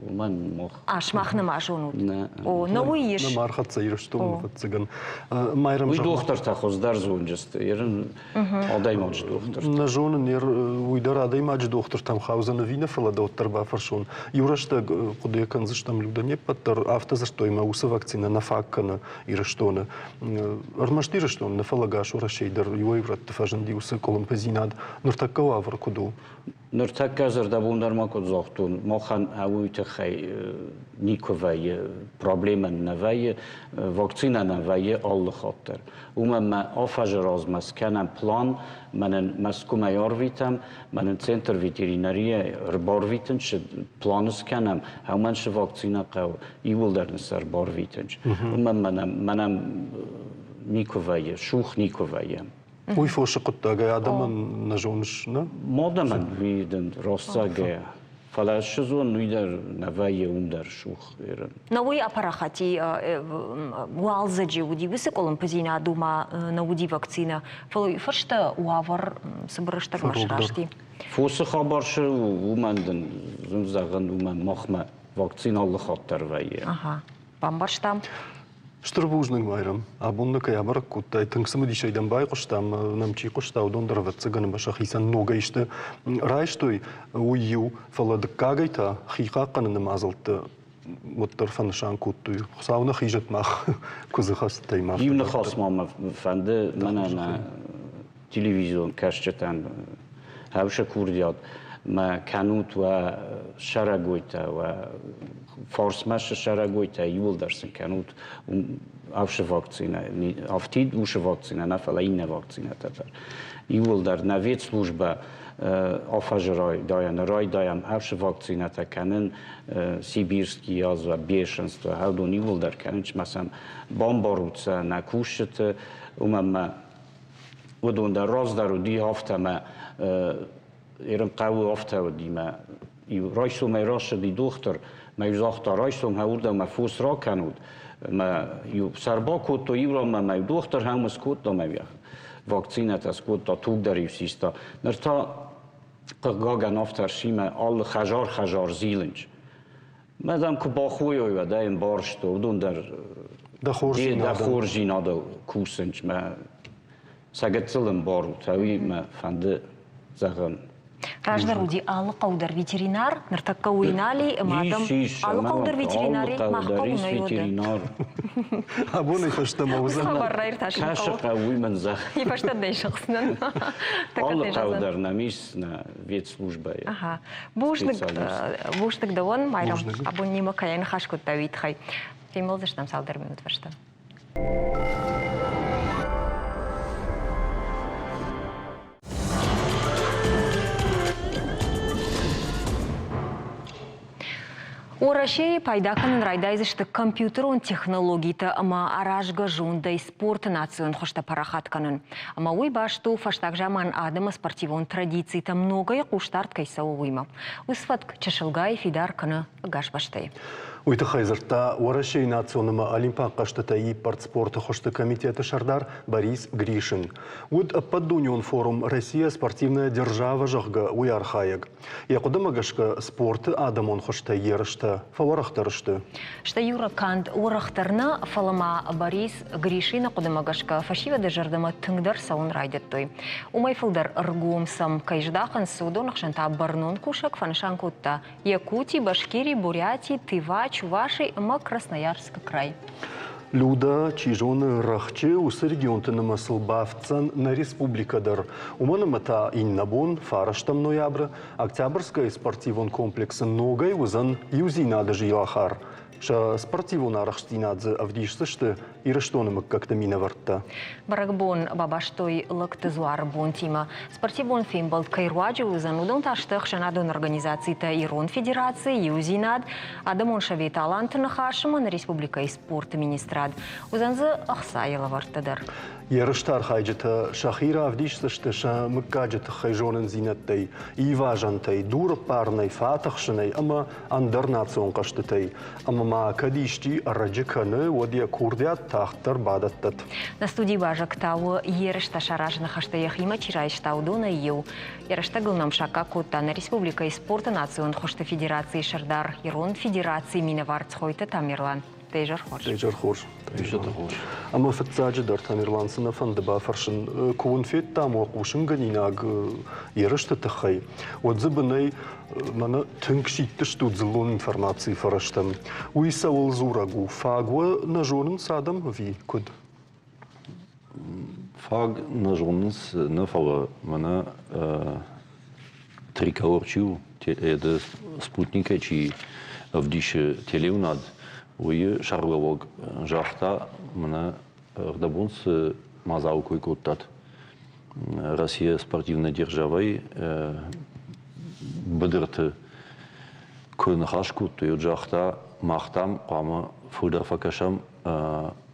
уымӕн мох. А, сымах нӕма зонут? О, нӕ уый ис. Нӕма ӕрхӕццӕ Ирыстонмӕ, ӕвӕццӕгӕн. Майрӕм, Уый дохтыртӕ хуыздӕр зонджысты. Ерын адӕймаджы дохтыртӕ. Нӕ зонын, уый дӕр адӕймаджы дохтыртӕм хаудзӕн ӕви нӕ, фӕлӕ дӕуӕддӕр бафӕрсон. Иу рӕстӕг хъуыды кӕндзыстӕм, Людӕ, не ппӕт дӕр афтӕ дзырдтой, мӕ уыцы вакцинӕ нӕ фаг кӕны Ирыстоны. Ӕрмӕст Ирыстоны нӕ, фӕлӕ ӕгас Уӕрӕсейы дӕр иуӕй рӕтты фӕзынди уыцы къуылымпыдзинад. Ныртӕккӕ уавӕр куыд у? Ныртӕккӕ зӕрдӕбон дӕр ма куыд загътон, махӕн уый тыххӕй никуы вӕййы, проблемӕ нӕ вӕййы, вакцинӕ нӕ вӕййы алы хатт дӕр. Уымӕн мӕ афӕзы размӕ скӕнӕм план, мӕнӕн Мӕскуымӕ арвитӕм, мӕнӕн центр ветеринарийӕ ӕрбарвитын, цы план скӕнӕм, уымӕн цы вакцинӕ хъӕуы, иууылдӕр нын сӕ ӕрбарвитынц. Уымӕн мӕнӕн никуы вӕййы, сух никуы вӕййӕм. Уый фосы хъуыддагӕй адӕмӕн нӕ зоныс, нӕ? Адӕмӕн уый дын рӕстӕгӕй. Фӕлӕ сезон уый дӕр нӕ вӕййы, уым дӕр сух ерын. Нӕ уый апарахати уалдзӕджы уыди уыцы къуылымпыдзинад, уымӕ нӕ уыди вакцинӕ. Фӕлӕ уый фӕстӕ уавӕр цыбыр рӕстӕгмӕ сырӕзти. Фосы хабар шы уымӕн дын зын зӕгъын, уымӕн махмӕ вакцина алы хатт дӕр вӕййы. Ага, бамбӕрстам. Стыр бузныг, Майрӕм. Абон нӕ кӕй абӕрӕг кодтай, тынг цымыдисӕй дӕм байхъуыстам, нӕм чи хъуыста, уыдон дӕр, ӕвӕццӕгӕн, ӕмӕ сӕхицӕн ногӕй сты райстой, уый иу, фӕлӕ дыккагӕй та хи хъахъхъӕныны мадзӕлтты уӕддӕр фӕнысан кодтой. Хуыцау нӕ хизӕд мах куыдзы хӕстӕй ма. Иу ныхас ма мӕ фӕнды мӕнӕ нӕ телевизион кӕсджытӕн хӕвсы курдиат мӕ кӕнут уӕ сӕрӕгойтӕ, уӕ фарсмӕ цы сӕрӕгойтӕ, иууылдӕр сын кӕнут ӕвсы вакцинӕ, афтид усы вакцинӕ нӕ, фӕлӕ иннӕ вакцинӕтӕ дӕр. Иууылдӕр нӕ ветслужбӕ афӕзы райдайӕны райдайӕм ӕвсы вакцинӕтӕ кӕнын, сибирский язва, бешенство, уыдон иууылдӕр кӕнынц, мӕ сӕм бамбарут сӕ нӕ кусджыты, уымӕн мӕ уыдон дӕр раздӕр уыди афтӕ мӕ Ерын хъӕуы афтӕ уыди мӕ иу райсомӕй рацыди дохтыр, мӕ иу загъта, райсом уырдӕм мӕ фос ракӕнут. Мӕ иу сӕр бакодтой иу ранмӕ, мӕ иу дохтыр хӕм скодта мӕ вакцинӕтӕ скодта, туг дӕр иу систа. Ныр та хъыгагӕн афтӕ ӕрси мӕ алы хӕзар-хӕзар зилынч. Мӕ дам куы бахойой, уӕд ӕй ӕмбӕрстой, уыдон дӕр дӕ хорздзинадыл кусынч мӕ сӕ гыццыл ӕмбарут, уый мӕ фӕнды зӕгъын. Раздӕр уыди алы хъӕу дӕр ветеринар, ныртӕккӕ уый нал и, ӕмӕ адӕм алы хъӕу дӕр ветеринар и, мах хъӕуы нӕ ветеринар. Абонӕй фӕстӕмӕ уыдзӕн. Хабар раиртасын хъӕуы. Кӕсы хъӕу, уый мын зӕгъ. И фӕстӕ дӕ зӕгъдзынӕн. Алы хъӕу дӕр нӕм ис нӕ ветслужбӕйы. Ага. Бузныг, бузныг дӕуӕн, Майрӕм. Абон немӕ кӕй ныхас кодта, уый тыххӕй. Фембӕлдзыстӕм цалдӕр минут фӕстӕ. Уӕрӕсейы пайда кӕнын райдайдзысты компьютерон технологитӕ ӕмӕ аразгӕ зондӕй спорты национ хуызтӕ парахат кӕнын. Ӕмӕ уый баст у фӕстаг заман адӕмы спортивон традицитӕм ногӕй хъусдард кӕй цӕуы, уыимӕ. Уыцы фӕтк чысылгай фидар кӕны ӕгас бӕстӕйы. Уый тыххӕй дзырдта Уӕрӕсейы национ ӕмӕ олимпаг хъӕзтытӕ иппӕрд спорты хуызты комитеты сӕрдар Борис Гришин. Уыд ӕппӕтдунеон форум «Россия спортивная держава», зӕгъгӕ, уый архайӕг. Йӕ хъуыдымӕ гӕсгӕ, спорты адӕмон хуызтӕй ерыстӕ фӕуӕрӕхдӕр сты. Стӕй Юра канд уӕрӕхдӕр нӕ, фӕлӕ ма Борис Гришины хъуыдымӕ гӕсгӕ фӕсивӕды зӕрдӕмӕ тынгдӕр цӕуын райдыдтой. Уымӕй фылдӕр ӕргом сӕм кӕй здахынц, уыдоны хсӕн та бӕрнон кусӕг фӕнысан кодта Якути, Башкири, Буряти, Тыва, Чуваши ӕмӕ Красноярскы край. Люда, чи зоны, рӕхджы уыцы регионты нымӕцыл бафтдзӕн нӕ республикӕ дӕр. Уымӕн ӕмӕ та иннӕ бон, фарӕстӕм ноябры, Октябрьскӕйы спортивон комплексы ногӕй уыдзӕн иудзинады зилахар. Сӕ спортивон арӕхстдзинад дзы ӕвдисдзысты Ирыстоны мыггӕгты минӕвӕрттӕ. Бӕрӕгбон бабастой Лӕгты дзуары бонтимӕ. Спортивон фембӕлд кӕй руаджы уыдзӕн, уыдон та сты ӕхсӕнадон организацитӕ Ирон Федераци, Иудзинад, Адӕмон совет Аланты Ныхас ӕмӕ нӕ республикӕйы спорты министрад. Уыдзӕн дзы ӕхцайы лӕвӕрттӕ дӕр. Ерысты архайджытӕ сӕхи равдисдзысты сӕ мыггаджы тыххӕй зонындзинӕдтӕй, ивазӕнтӕй, дурыппарынӕй, фатӕхсынӕй ӕмӕ ӕндӕр национ хъӕзтытӕй. Ӕмӕ ма кӕд исчи ӕрӕджы кӕны, уӕд йӕ курдиат тагъддӕр бадӕттӕд. Нӕ студийы уазӕг та у ерыстӕ саразыны хӕстӕ йӕхимӕ чи райста, уыдонӕй иу. Йӕ рӕстӕгыл нӕм саккаг кодта нӕ республикӕйы спорты национ хуызты федерацийы сӕрдар, Ирон федерацийы минӕвар Цхойты Тамерлан. Дӕ изӕр хорз. Дӕ изӕр хорз. Изӕр хорз. Ӕмӕ фыццаджыдӕр Тамерлан цы нӕ фӕнды бафӕрсын, куы уын федтам уӕ хъусынгӕнинаг ерысты тыххӕй, уӕд дзы бынӕй мӕнӕ тынг сидтыстут дзыллон информацийы фӕрӕзтӕм. Уый цӕуыл дзурӕг у? Фаг уӕ нӕ зонынц адӕм ӕви куыд? Фаг нӕ зонынц, нӕ фӕлӕ мӕнӕ триколор чи у, спутникӕй чи ӕвдисы телеуынад, уый сӕргълӕууӕг загъта, мӕнӕ ӕрдӕбон цы мадзал кой кодтат, Россия спортивной державӕй быдырты куы ныхас кодтой, уӕд загъта, мах, дам, хъуамӕ фылдӕр фӕкӕсӕм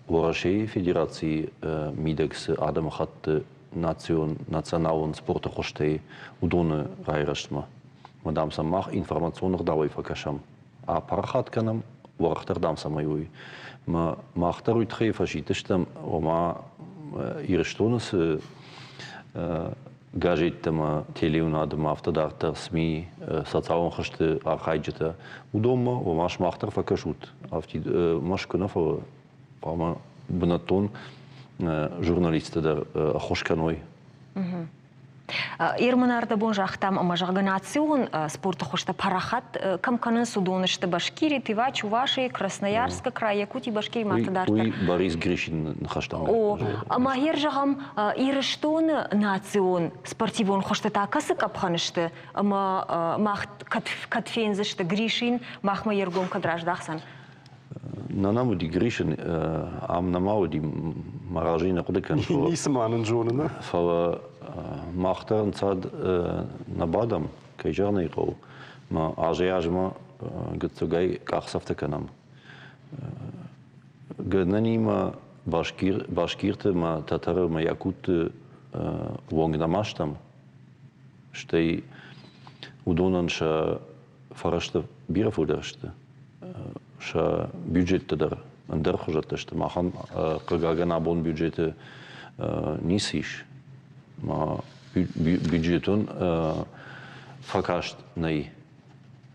Уӕрӕсейы Федерацийы мидӕг цы адӕмыхатты национ, националон спорты хуызтӕй, уыдоны райрӕзтмӕ. Ӕмӕ, дам, сӕм мах информацион ӕгъдауӕй фӕкӕсӕм, апарахат кӕнӕм, уӕрӕхдӕр, дам, цӕмӕй уый. Ӕмӕ мах дӕр уый тыххӕй фӕсидтыстӕм, ома Ирыстоны цы газеттӕ ӕмӕ телеуынад ӕмӕ афтӕ дарддӕр СМИ, социалон хызты архайджытӕ, уыдонмӕ, ома сымах дӕр фӕкӕсут, афтид Мӕскуы нӕ, фӕлӕ хъуамӕ бынӕттон журналисттӕ дӕр ӕххуыс кӕной. Ермын ӕрдӕбон загътам, ӕмӕ зӕгъгӕ национ спорты хуызтӕ парахат кӕм кӕнынц, уыдон сты Башкири, Тыва, Чуваши, Красноярскы край, Якути, Башкири ма афтӕ дарддӕр. Уый Борис Гришин ныхӕстӕм. О, ӕмӕ гъер зӕгъӕм, Ирыстоны национ спортивон хуызтӕ та кӕцы къӕпхӕн сты ӕмӕ мах кӕд фендзысты Гришин, махмӕ йе ргом кӕд раздахдзӕн? Нӕ нӕм уыди Гришин, ам нӕма уыди, мӕ разы нӕ хъуыды кӕн. Ницы ма нын зоны, нӕ? Фӕлӕ мах дӕр ӕнцад нӕ бадӕм, кӕй зӕгъын ӕй хъӕуы. Мӕ азӕй-азмӕ гыццылгай къахдзӕфтӕ кӕнӕм. Гӕнӕнимӕ башкир, башкирты мӕ тӕтӕры мӕ якутты онг нӕма стӕм, стӕй уыдонӕн сӕ фӕрӕзтӕ бирӕ фылдӕр сты, сӕ бюджеттӕ дӕр ӕндӕр хуызӕттӕ сты. Махӕн, хъыгагӕн, абон бюджеты ницы ис. Бюджетон фӕкаст нӕй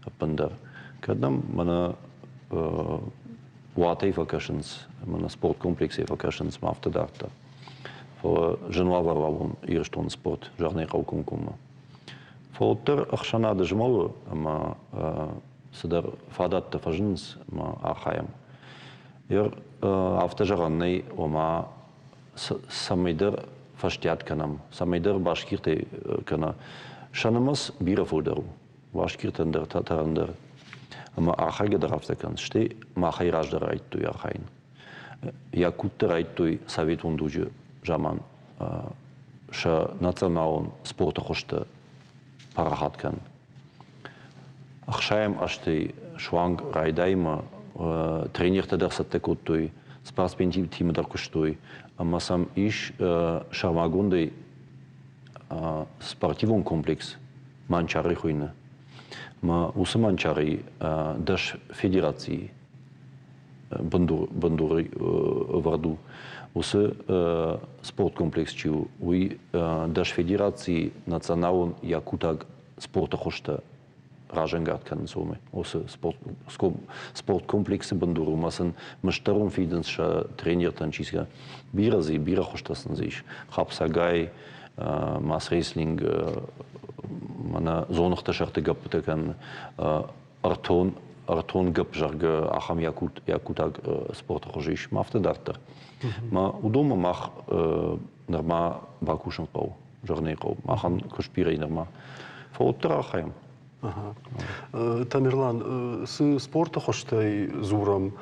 ӕппындӕр. Кӕд нӕм мӕнӕ уатӕй фӕкӕсынц, мӕнӕ спорткомплексӕй фӕкӕсынц, ма афтӕ дарддӕр. Фӕлӕ зын уавӕр абон Ирыстоны спорт, зӕгъын ӕй хъӕуы комкоммӕ. Фӕлӕ уӕддӕр ӕхсӕнады змӕлы ӕмӕ цыдӕр фадӕттӕ фӕзынынц ӕмӕ архайӕм. Афтӕ зӕгъӕн нӕй, ома цӕмӕйдӕр фӕстиат кӕнӕм, цӕмӕйдӕр башкиртӕй кӕнӕ сӕ нымӕц бирӕ фылдӕр у, башкиртӕн дӕр, татарӕн дӕр. Ӕмӕ архайгӕ дӕр афтӕ кӕнынц, стӕй махӕй раздӕр райдыдтой архайын. Якуттӕ райдыдтой советон дуджы заман сӕ националон спорты хуызтӕ парахат кӕнын. Ӕхсайӕм азтӕй суанг райдайынмӕ тренертӕ дӕр цӕттӕ кодтой, спортсментимӕ дӕр куыстой ӕмӕ сӕм ис сӕрмагондӕй спортивон комплекс Манчары хуыйны. Мӕ уыцы Манчары 10 федерацийы бындуры ӕвӕрд у. Уыцы спорткомплекс чи у, уый 10 федерацийы националон якутаг спорты хуызтӕ разӕнгард кӕнынц уымӕ. Уыцы спорткомплексы бындур у ӕмӕ сын мызддӕрон фидынц сӕ тренертӕн чи бирӕ дзы бирӕ хуызтӕ сын дзы ис. Хапсагай, масс-рестлинг, мӕнӕ дзоныгъты сӕрты гӕппытӕ кӕнын, ӕртон, ӕртон гӕпп, зӕгъгӕ, ахӕм якут, якутаг спорты хуызы ис, ма афтӕ дарддӕр. Ма уыдонмӕ мах нырма бакусын хъӕуы, зӕгъын ӕй хъӕуы. Махӕн куыст бирӕ нырма. Фӕлӕ уӕддӕр архайӕм. Тамерлан, цы спорты хуызтӕй дзурӕм,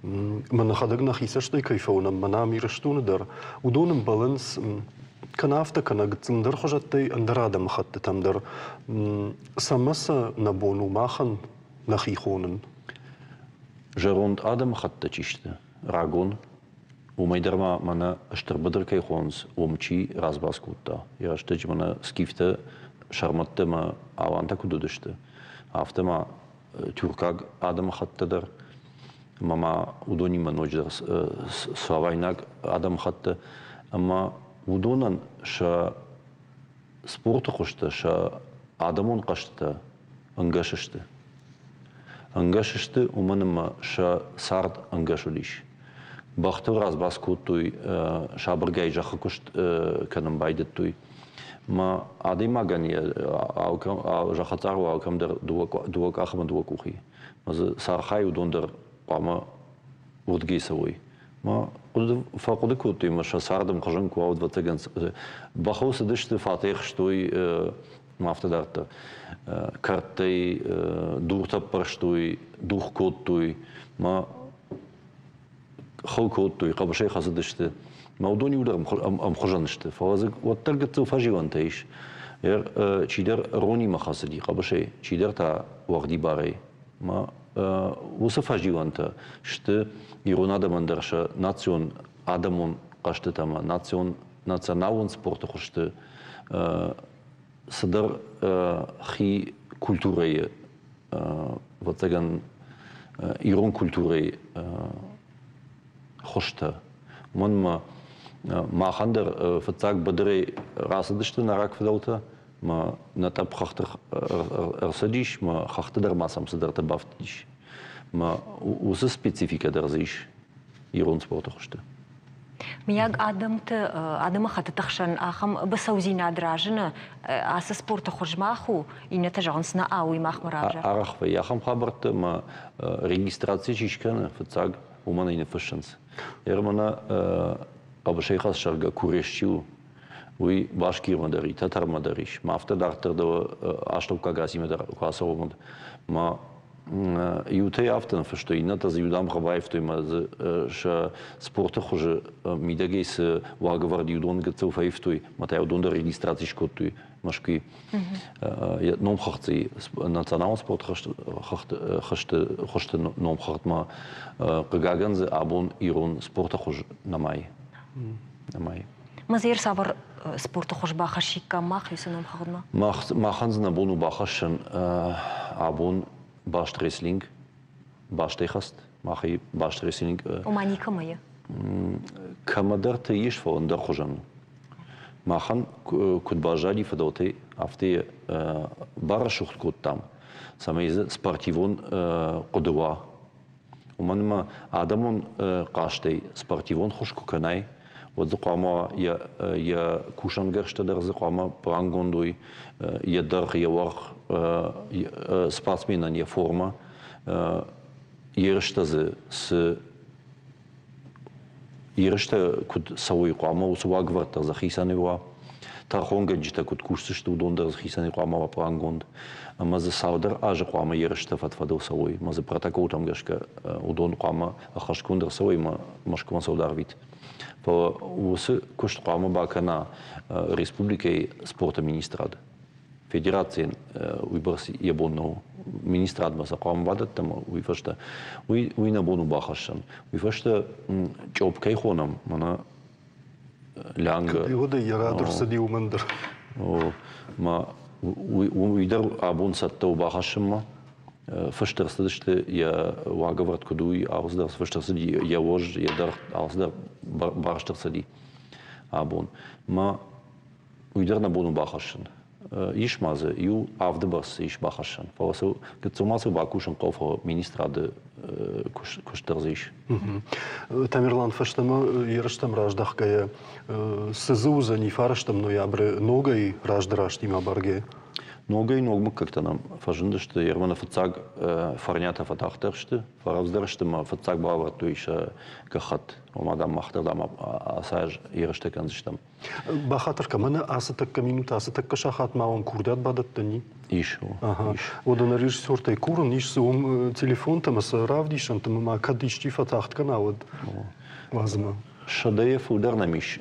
мӕ нӕхӕдӕг нӕхи цӕстӕй кӕй фӕуынӕм, мӕнӕ ам Ирыстоны дӕр, уыдон ӕмбӕлынц кӕнӕ афтӕ, кӕнӕ гыццыл ӕндӕр хуызӕттӕй ӕндӕр адӕмыхӕттытӕм дӕр. Цӕмӕ сӕ нӕ бон у махӕн нӕхи хонын? Зӕронд адӕмыхӕттӕ чи сты, рагон, Уымӕй дӕр ма мӕнӕ стыр быдыр кӕй хонынц, уым чи разбас кодта. Йӕ рӕстӕджы мӕнӕ скифтӕ, сӕрмӕттӕ ӕмӕ алантӕ куыд уыдысты, афтӕ ма тюркаг адӕмыхӕттӕ дӕр ӕмӕ ма уыдонимӕ ноджыдӕр славайнаг адӕмыхӕттӕ. Ӕмӕ уыдонӕн сӕ спорты хуызтӕ, сӕ адӕмон хъӕзтытӕ ӕнгӕс сты. Ӕнгӕс сты, уымӕн ӕмӕ сӕ цард ӕнгӕс уыдис. Бӕхтыл разбас кодтой, сабыргай зӕххы куыст кӕнын байдыдтой. Мӕ адӕймагӕн йӕ зӕххы цъарыл алкӕм дӕр дыууӕ къахы ӕмӕ дыууӕ къухи. Мӕ дзы цы архайы, уыдон дӕр хъуамӕ уырдыгӕй цӕуой. Мӕ фӕхъуыды кодтой ӕмӕ сӕ цард ӕмхуызон куы уа, ӕвӕццӕгӕн, бӕхыл цыдысты, фатӕй хстой ӕмӕ афтӕ дарддӕр. Кӕрдтӕй дуртӕ ппӕрстой, дух кодтой, мӕ хыл кодтой, хъӕбысӕй хӕцыдысты. Мӕ уыдон иу дӕр ӕмхуызӕн сты, фӕлӕ дзы уӕддӕр гыццыл фӕзилӕнтӕ ис. Чидӕр ронимӕ хӕцыди хъӕбысӕй, чидӕр та уӕгъдибарӕй. Мӕ уыцы фӕзилӕнтӕ сты ирон адӕмӕн дӕр сӕ национ адӕмон хъӕзтытӕ ӕмӕ национ националон спорты хуызты цыдӕр хи культурӕйы, ӕвӕццӕгӕн, ирон культурӕйы хуызтӕ. Уымӕн ӕмӕ махӕн дӕр фыццаг быдырӕй рацыдысты нӕ рагфыдӕлтӕ, мӕ нӕ тъӕпп хӕхты ӕрцыдис, мӕ хӕхты дӕр ма сӕм цыдӕртӕ бафтыдис. Мӕ уыцы спецификӕ дӕр дзы ис ирон спорты хуызты. Мыййаг адӕмты адӕмыхӕттыты хсӕн ахӕм быцӕудзинад разыны, ацы спорты хуыз мах у, иннӕтӕ зӕгъынц, нӕ, уый махмӕ равзӕрд. Арӕх вӕййы ахӕм хабӕрттӕ ӕмӕ регистраци чи скӕны, фыццаг уымӕн ӕй ныффыссынц. Ӕрмӕнӕ хъӕбысӕйхӕссӕггӕ курес чи у, уый Башкирмӕ дӕр и, Тӕтӕрмӕ дӕр ис. Ма афтӕ дарддӕр дӕ астӕуккаг Азимӕ дӕр куы ацӕуӕм, ма иутӕй афтӕ ныффыстой, иннӕтӕ дзы иу дамгъӕ баивтой ӕмӕ дзы сӕ спорты хуызы мидӕгӕй цы уагӕвӕрд и, уыдон гыццыл фӕивтой, ӕмӕ та уыдон дӕр регистраци скодтой Мӕскуыйы. Номхыгъдты националон спорты хуызты номхыгъдмӕ, хъыгагӕн дзы абон ирон спорты хуыз нӕма и. Нӕма и. Мазер цавӕр спорты хуыз бахӕссиккам мах исы номхыгъдмӕ? Махӕн дзы нӕ бон у бахӕссын абон баст рестлинг, бастӕй хӕст, махӕй баст рестлинг. Ома никӕмӕ и? Кӕмӕдӕрты ис, фӕлӕ ӕндӕр хуызӕн. Махӕн куыд баззади фыдӕлтӕй, афтӕ барӕсугъд кодтам, цӕмӕй дзы спортивон хъуыды уа. Уымӕн ӕмӕ адӕмон хъазтӕй спортивон хуыз куы кӕнай, уӕд дзы хъуамӕ йӕ кусӕнгӕрзтӕ дӕр дзы хъуамӕ плангонд уой, йӕ дӕргъ, йӕ уӕрх, спортсменӕн йӕ формӕ, ерыстӕ дзы цы ерыстӕ куыд цӕуой, хъуамӕ уыцы уагӕвӕрдтӕ дзы хицӕнӕй уа. Тӕрхонгӕнджытӕ куыд кусдзысты, уыдон дӕр дзы хицӕнӕй хъуамӕ уа плангонд. Ӕмӕ дзы цалдӕр азы хъуамӕ ерыстӕ фӕд-фӕдыл цӕуой. Ӕмӕ дзы протоколтӕм гӕсгӕ уыдон хъуамӕ ӕххӕстгонд ӕрцӕуой ӕмӕ Мӕскуымӕ цӕуд арвит. Фӕлӕ уыцы куыст хъуамӕ бакӕна республикӕйы спорты министрад. Федерацийӕн уыйбӕрц йӕ бон нӕу. Министрадмӕ сӕ хъуамӕ бадӕттӕм, уый фӕстӕ уый нӕ бон у бахӕссын. Уый фӕстӕ чъоп кӕй хонӕм, мӕнӕ лянга. Куыд йӕ рад ӕрцыди уымӕн дӕр. Ма уый дӕр абон цӕттӕ у бахӕссынмӕ. Фыст ӕрцыдысты йӕ уагӕвӕрд куыд у, алцыдӕр фыст ӕрцыди, йӕ уоз, йӕ дӕргъ, алцыдӕр барст ӕрцыди абон. Ма уый дӕр нӕ бон у бахӕссын. Ис ма дзы иу авды бӕрц ис бахӕссӕн, фӕлӕ сыл гыццыл ма сыл бакусын хъӕуы, фӕлӕ министрады куыст дӕр дзы ис. Тамерлан, фӕстӕмӕ ерыстӕм раздӕхгӕйӕ, цы дзы уыдзӕни фарӕстӕм ноябры ногӕй раздӕр азтимӕ бӕргӕ? Ногӕй ног мыггӕгтӕ нӕм фӕзындысты. Ерманы фыццаг Фӕрниатӕ фӕтагъддӕр сты, фӕрӕвдздӕр сты ӕмӕ фыццаг бавӕрдтой сӕ гӕххӕтт. Ома, дам, мах дӕр, дам, ацы аз ерыстӕ кӕндзыстӕм. Бахатыр кӕн, мӕнӕ ацы тӕккӕ минут, ацы тӕккӕ сахат ма уӕм курдиат бадӕттӕн и? Ис. Ис. Уӕдӕ нӕ режиссертӕй курын, ис дзы уым телефонтӕ ӕмӕ сӕ равдисӕнтӕ ӕмӕ ма кӕд исчи фӕтагъд кӕна, уӕд уадзмӕ. Сӕдӕйӕ фылдӕр нӕм ис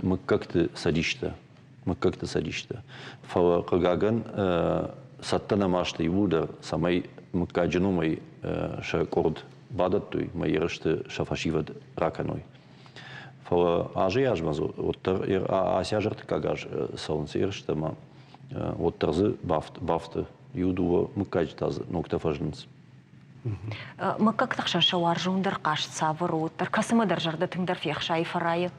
мыггӕгты цӕдистӕ. Мыггӕгты цӕдистӕ. Фӕлӕ, хъыгагӕн, цӕттӕ нӕма сты иууылдӕр, цӕмӕй мыггаджы номӕй сӕ къорд бадӕттой ӕмӕ ерысты сӕ фӕсивӕд ракӕной. Фӕлӕ азӕй-азмӕ дзы уӕддӕр ацы аз ӕртыккаг аз цӕуынц ерыстӕ ӕмӕ уӕддӕр дзы бафты. Иу-дыууӕ мыггаджы та дзы ногтӕ фӕзынынц. Мыггӕгты хсӕн сӕ уарзондӕр хъазт цавӕр у, уӕддӕр кӕцымӕ дӕр зӕрдӕ тынгдӕр фехсайы, фӕрайы?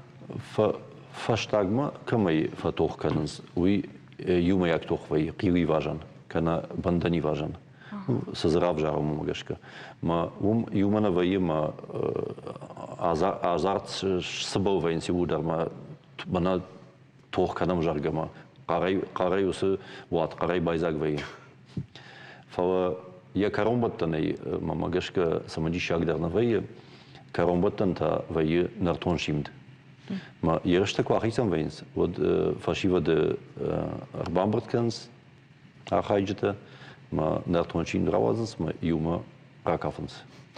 Фӕстагмӕ кӕмӕй фӕтох кӕнынц, уый иумӕйаг тох вӕййы хъиуивазӕн кӕнӕ бӕндӕнивазӕн. Цы дзы равзарӕм, уымӕ гӕсгӕ. Мӕ уым иумӕ нӕ вӕййы мӕ азарт сцыбӕл вӕййынц иууылдӕр мӕ мӕнӕ тох кӕнӕм, зӕгъгӕ ма хъӕрӕй, хъӕрӕй уыцы уат хъӕрӕй байдзаг вӕййы. Фӕлӕ йӕ кӕронбӕттӕнӕй, мӕнмӕ гӕсгӕ, цымыдисагдӕр нӕ вӕййы. Кӕронбӕттӕн та вӕййы нӕртон симд. Мӕ ерыстӕ куы ахицӕн вӕййынц, уӕд фӕсивӕды ӕрбамбырд кӕнынц архайджытӕ, мӕ нӕртон симд рауадзынц, мӕ иумӕ ракафынц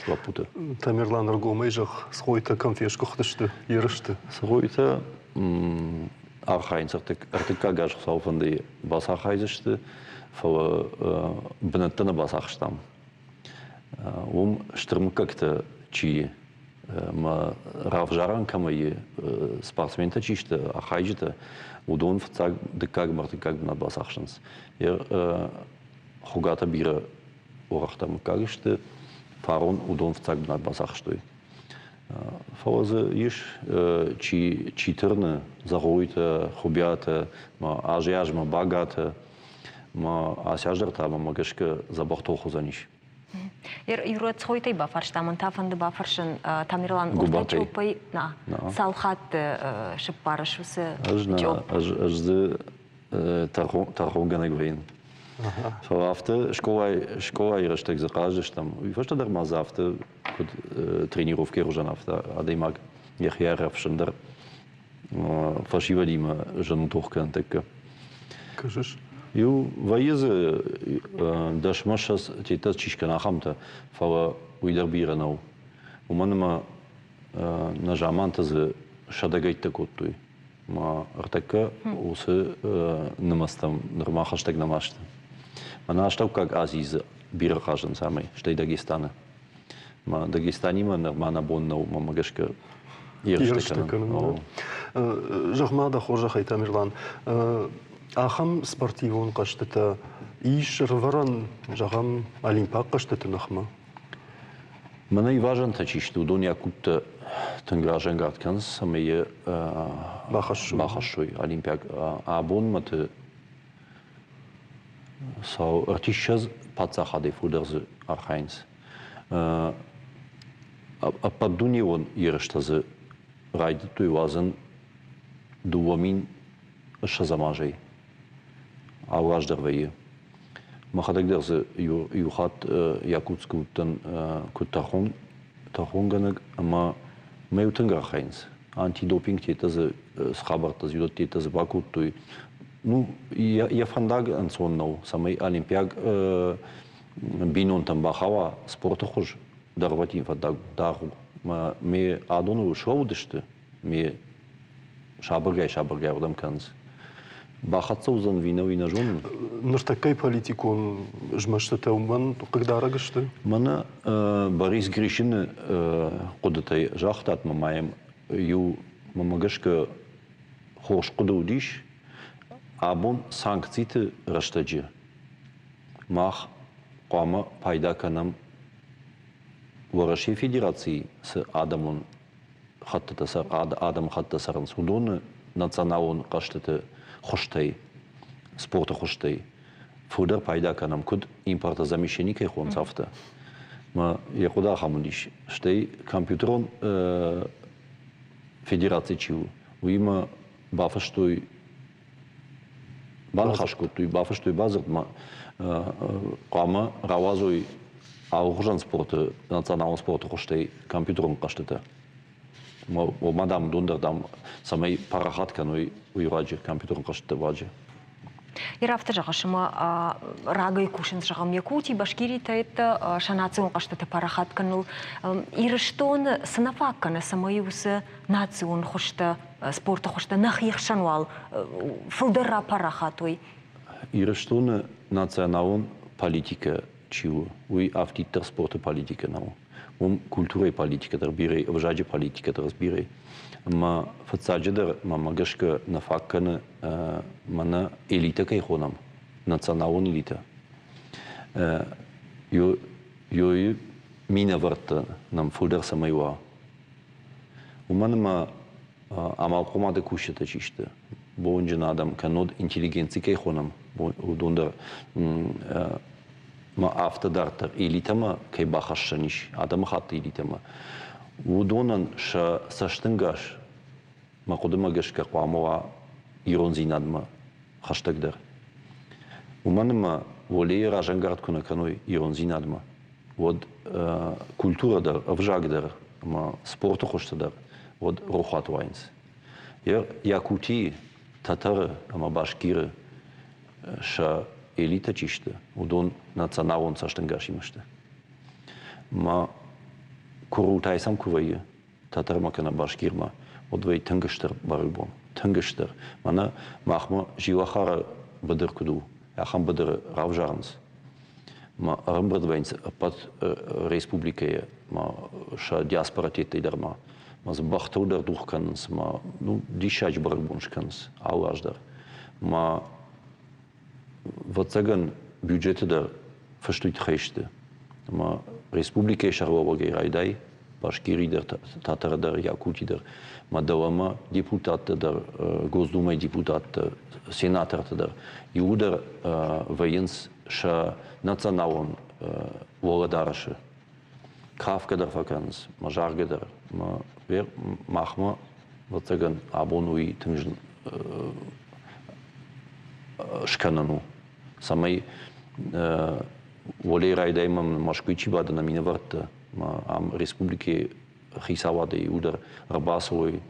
лӕппутӕ. Тамерлан, ӕргомӕй зӕгъ, Цгъойтӕ кӕм фесгуыхтысты ерысты? Цгъойтӕ архайынц ӕртыккаг аз Хуыцауы фӕндӕй бацархайдзысты, фӕлӕ бынӕттӕ нӕ бацахстам. Уым стыр мыггӕгтӕ чи мӕ равзарӕн кӕмӕй спортсментӕ чи сты, архайджытӕ, уыдон фыццаг, дыккаг ӕмӕ ӕртыккаг бынат бацахсынц. Хуыгатӕ бирӕ уӕрӕхдӕр мыггаг сты. Фарон уыдон фыццаг бынат бацахстой. Фӕлӕ дзы ис, чи, чи тырны, Зӕгъойтӕ, Хуыбиатӕ, ма азӕй-азмӕ Багатӕ, ма ацы аз дӕр та мӕнмӕ гӕсгӕ дзӕбӕх тох уыдзӕнис. Ирон бафарста, мӕн та фӕнды бафӕрсын Тамерлан Ортачопӕй на цал хатты сыппарыс уыцы чъоп? Ӕз дзы тӕрхонгӕнӕг вӕййын. Фӕлӕ афтӕ скъолайы, скъолайы рӕстӕг дзы хъаздзыстӕм. Уый фӕстӕ дӕр ма дзы афтӕ куыд тренировкӕйы хуызӕн афтӕ адӕймаг йӕхи ӕрӕфсын дӕр фӕсивӕдимӕ зын у тох кӕнын тӕккӕ. Кӕсыс? Иу вӕййы дзы дӕсмӕ ссӕдз тетӕ чи скӕна, ахӕмтӕ, фӕлӕ уый дӕр бирӕ нӕу. Уымӕн ӕмӕ нӕ заманты дзы сӕдӕгӕйттӕ кодтой. Ма ӕртӕккӕ уыцы нымӕцтӕм нырма хӕстӕг нӕма сты. Мӕнӕ Астӕуккаг Азийы дзы бирӕ хъазынц амӕй, стӕй Дагестаны. Ма Дагестанимӕ нырма нӕ бон нӕу, мӕнмӕ гӕсгӕ, ерыстӕ кӕнын. Зӕгъ-ма дӕ хорзӕхӕй, Тамерлан, ахӕм спортивон хъӕзтытӕ ис ӕрвӕрӕн, зӕгъӕм, олимпаг хъӕзтыты ныхмӕ? Мӕнӕ ивазӕнтӕ чи сты, уыдон якуттӕ тынг разӕнгард кӕнынц, цӕмӕй йӕ бахӕссой олимпиаг абонмӕты сау ӕртиссӕдз паддзахадӕй фылдӕр дзы архайынц. Ӕппӕтдунеон ерыстӕ дзы райдыдтой уадзын 2020 азӕй. Алы аз дӕр вӕййы. Мӕхӕдӕг дӕр дзы иу хатт Якутскы уыдтӕн куыд тӕрхонгӕнӕг ӕмӕ мӕ иу тынг архайынц. Антидопингтӕ дзы цы хабӕрттӕ дзы уыдӕттӕ дзы бакодтой. Ну, йӕ фӕндаг ӕнцон нӕу, цӕмӕй олимпиаг бинонтӕм бахауа спорты хуыз дӕргъвӕтин фӕндаг даргъ у. Ме адоныл слӕууыдысты, ме сабыргай-сабыргай уырдӕм кӕнынц. Бахӕццӕ уыдзӕн ӕви нӕ, уый нӕ зонын. Ныртӕккӕйы политикон змӕстытӕ уымӕн хъыгдарӕг сты? Мӕнӕ Борис Гришины хъуыдытӕй загътат ма йӕм иу, мӕнмӕ гӕсгӕ, хорз хъуыды уыдис. Абон санкциты рӕстӕджы мах хъуамӕ пайда кӕнӕм Уӕрӕсейы Федерацийы цы адӕмон хӕттытӕ адӕмыхӕттӕ цӕрынц, уыдоны националон хъӕзтыты хуызтӕй, спорты хуызтӕй фылдӕр пайда кӕнӕм, куыд импортозамещение кӕй хонынц, афтӕ. Мӕ йӕ хъуыды ахӕм уыдис. Стӕй компьютерон федераци чи у, уыимӕ бафыстой баныхас кодтой, бафыстой бадзырдмӕ, хъуамӕ рауадзой алыхуызӕн спорты, националон спорты хуызтӕй компьютерон хъӕзтытӕ. Ома, дам, уыдон дӕр, дам, цӕмӕй парахат кӕной уый руаджы, компьютерон хъӕзтыты руаджы. Ир афтӕ зӕгъыс, ӕмӕ рагӕй кусынц, зӕгъӕм, Якути, Башкиритӕ сӕ национ хъӕзтыты парахат кӕныныл. Ирыстоны цы нӕ фаг кӕны, цӕмӕй уыцы национ хуызтӕ, спорты хуызтӕ нӕхи хсӕн уал фылдӕр рапарахат уой? Ирыстоны националон политикӕ чи у, уый афтиддӕр спорты политикӕ нӕу. Уым культурӕйы политикӕ дӕр бирӕ, ӕвзаджы политикӕ дӕр бирӕ. Ӕмӕ фыццаджыдӕр мӕмӕ гӕсгӕ нӕ фаг кӕны мӕнӕ элитӕ кӕй хонӕм, националон элитӕ. Ёйы минӕвӕрттӕ нӕм фылдӕр цӕмӕй уа. Уымӕн ӕмӕ амалхъомады кусджытӕ чи сты, бонджын адӕм, кӕннод интеллигенци кӕй хонӕм, уыдон дӕр ма афтӕ дарддӕр элитӕмӕ кӕй бахӕссӕн ис, адӕмыхатты элитӕмӕ, уыдонӕн сӕ цӕстӕнгас, мӕ хъуыдымӕ гӕсгӕ, хъуамӕ уа ирондзинадмӕ хӕстӕгдӕр. Уымӕн ӕмӕ уӕлейы разӕнгард куы нӕ кӕной ирондзинадмӕ, уӕд культурӕ дӕр, ӕвзаг дӕр ӕмӕ спорты хуызты дӕр уӕд рохуат уайынц. Якутийы, Тӕтӕры ӕмӕ Башкиры сӕ элитӕ чи сты, уыдон националон цӕстӕнгасимӕ сты. Ма куырылтай сӕм куы вӕййы, Тӕтӕрмӕ кӕнӕ Башкирмӕ, уӕд вӕййы тынг стыр бӕрӕгбон, тынг стыр. Мӕнӕ махмӕ Зилахары быдыр куыд у, ахӕм быдыры равзарынц. Ма ӕрӕмбырд вӕййынц ӕппӕт республикӕйы ма сӕ диаспорӕтеттӕй дӕр ма. Ма дзы бӕхтыл дӕр дугъ кӕнынц, ма ну, диссаджы бӕрӕгбон скӕнынц алы аз дӕр. Ма Ӕвӕццӕгӕн, бюджеты дӕр фыст уый тыххӕй сты, ӕмӕ республикӕйы сӕргълӕууӕгӕй райдай, Башкири дӕр, Тӕтӕры дӕр, Якути дӕр, ӕмӕ дӕуӕмӕ депутаттӕ дӕр, Госдумӕйы депутаттӕ, сенатортӕ дӕр, иууылдӕр вӕййынц сӕ националон уӕлӕдарӕсы. Кафгӕ дӕр фӕкӕнынц, мӕ заргӕ дӕр. Мӕ махмӕ, ӕвӕццӕгӕн, абон уый тынг зын скӕнӕн у, цӕмӕй уӕлейы райдайӕм Мӕскуыйы чи бады нӕ минӕвӕрттӕ, ам республикӕйы хицауадӕй иу дӕр ӕрбацӕуой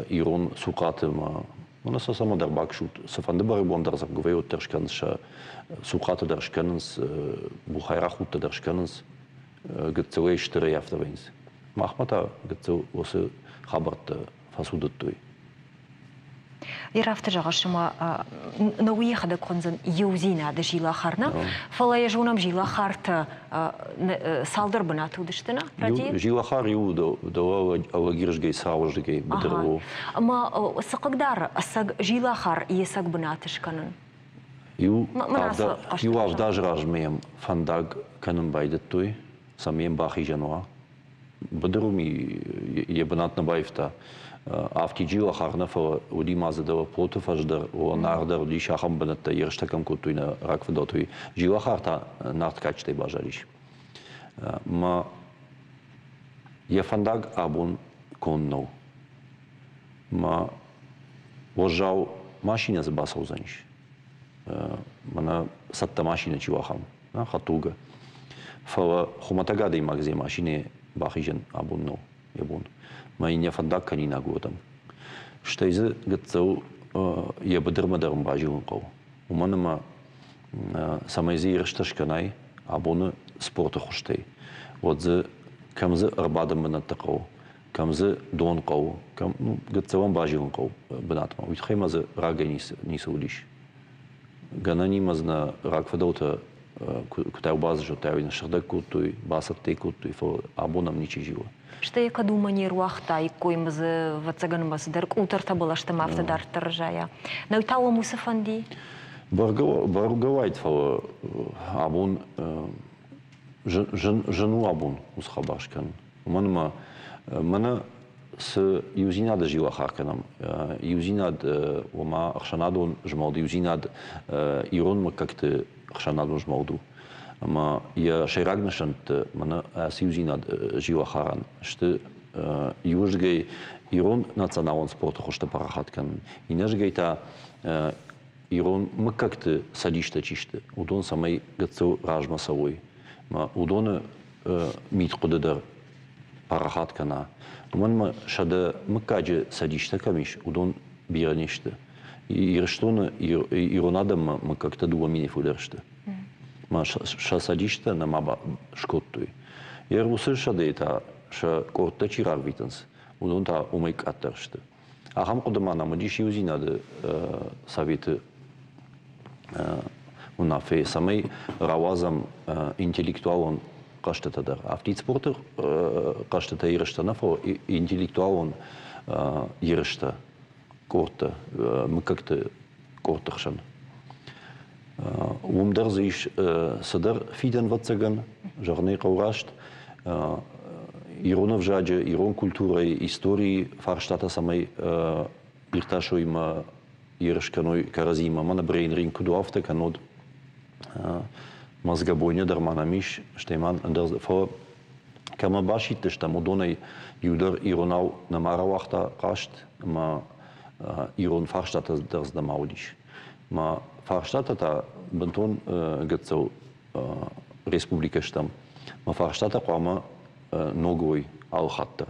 ирон цухъаты ӕмӕ мӕнӕ сӕ цӕмӕдӕр бакӕсут, цыфӕнды бӕрӕгбон дӕр дзы уӕддӕр скӕнынц, сӕ цухъаты дӕр скӕнынц, бухайрахудтӕ дӕр скӕнынц, гыццылӕй стырӕй афтӕ вӕййынц. Махмӕ та гыццыл уыцы хабӕрттӕ фӕцудыдтой. Йе афтӕ зӕгъыс, ӕмӕ нӕ уый йӕхӕдӕг хуындзӕн иудзинады зилахар, нӕ? Фӕлӕ йӕ зонӕм зилахартӕ цалдӕр бынаты уыдысты, нӕ? Зилахар иу дӕуӕ Алагирзгӕй Сауыздыгӕй быдыр у. Ӕмӕ цы хъыгдары ӕцӕг зилахар йе цӕг бынаты скӕнын? Иу авдазы размӕ йӕм фӕндаг кӕнын байдыдтой, цӕмӕй йӕм бахизӕн уа. Быдыр уым йӕ бынат нӕ баивта. Афтид Зилахар нӕ, фӕлӕ уыди ма дзы дӕлӕ Поты фӕз дӕр, Нар дӕр уыдис ахӕм бынӕттӕ, ерыстӕ кӕм кодтой нӕ рагфыдӕлты, уый. Зилахар та нарт кадджытӕй баззадис. Мӕ йӕ фӕндаг абон конд нӕу. Мӕ уӕззау машинӕ дзы бацӕудзӕнис. Мӕнӕ цӕттӕ машинӕ чи у ахӕм, хӕдтулгӕ. Фӕлӕ хуымӕтӕг адӕймаг дзы машинӕ бахизӕн абон нӕу йӕ бон. Мӕ йын йӕ фӕндаг кӕнинаг у адӕм. Стӕй дзы гыццыл йӕ быдырмӕ дӕр ын базилын хъӕуы. Уымӕн ӕмӕ цӕмӕй дзы ерыстӕ скӕнай абоны спорты хуызтӕй, уӕд дзы кӕм дзы ӕрбадӕн бынӕттӕ хъӕуы, кӕм дзы дон хъӕуы, кӕм ну, гыццылӕн базилын хъӕуы бынатмӕ. Уый тыххӕй ма дзы рагӕй ницы уыдис. Гӕнӕнимӕ дзы нӕ рагфыдӕлтӕ куыдӕй базыдтой, нӕ сыгъдӕг кодтой, бацӕттӕ кодтой, фӕлӕ абон ӕм ничи зилы. Стӕй кӕд уымӕ не руагътаиккой ӕмӕ дзы, ӕвӕццӕгӕн, ӕмӕ цыдӕр къутӕртӕ бӕлӕстӕм афтӕ дарддӕр зайа. Нӕу та уӕм уыцы фӕнди? Бӕргӕ уайд, фӕлӕ абон зын у абон уыцы хабар скӕнын. Уымӕн ӕмӕ мӕнӕ цы иудзинады зилахар кӕнӕм, иудзинад, ома ӕхсӕнадон змӕлд, иудзинад ирон мыггӕгты ӕхсӕнадон змӕлд у. Ӕмӕ йӕ сӕйраг нысӕнтты мӕнӕ ацы иудзинад зилахарӕн сты иуырдыгӕй ирон националон спорты хуызтӕ парахат кӕнын, иннӕрдыгӕй та ирон мыггӕгты цӕдистӕ чи сты, уыдон цӕмӕй гыццыл размӕ цӕуой. Ӕмӕ уыдоны мидхъуыды дӕр парахат кӕна. Уымӕн ӕмӕ 100 мыггаджы цӕдистӕ кӕм ис, уыдон бирӕ не сты. Ирыстоны ирон адӕммӕ мыггӕгтӕ 2 000 фылдӕр сты. Ӕмӕ сӕ цӕдистӕ нӕма скодтой. Йе уыцы сӕдӕйы та сӕ къордтӕ чи рарвитынц, уыдон та уымӕй къаддӕр сты. Ахӕм хъуыды ма нӕм уыдис иудзинады советы уынаффӕйы, цӕмӕй рауадзӕм интеллектуалон хъӕзтытӕ дӕр. Афтид спорты хъӕзтытӕ ерыстӕ нӕ, фӕлӕ интеллектуалон ерыстӕ къордтӕ, мыггӕгты къордты хсӕн. Уым дӕр дзы ис цыдӕр фидӕнвӕццӕгӕн, зӕгъын ӕй хъӕуы раст, ирон ӕвзаджы, ирон культурӕйы, историйы фарстатӕ цӕмӕй иртасой ӕмӕ ерыс кӕной кӕрӕдзимӕ. Мӕнӕ брейн-ринг куыд у, афтӕ кӕннод мозгобойня дӕр ма нӕм ис, стӕй ма ӕндӕр, фӕлӕ кӕмӕ басидтыстӕм, уыдонӕй иу дӕр иронау нӕма рауагъта хъаст ӕмӕ ирон фарстатӕ дӕр дзы нӕма уыдис. Мӕ фарстатӕ та бынтон гыццыл республикӕ стӕм. Мӕ фарстатӕ хъуамӕ ног уой алы хатт дӕр.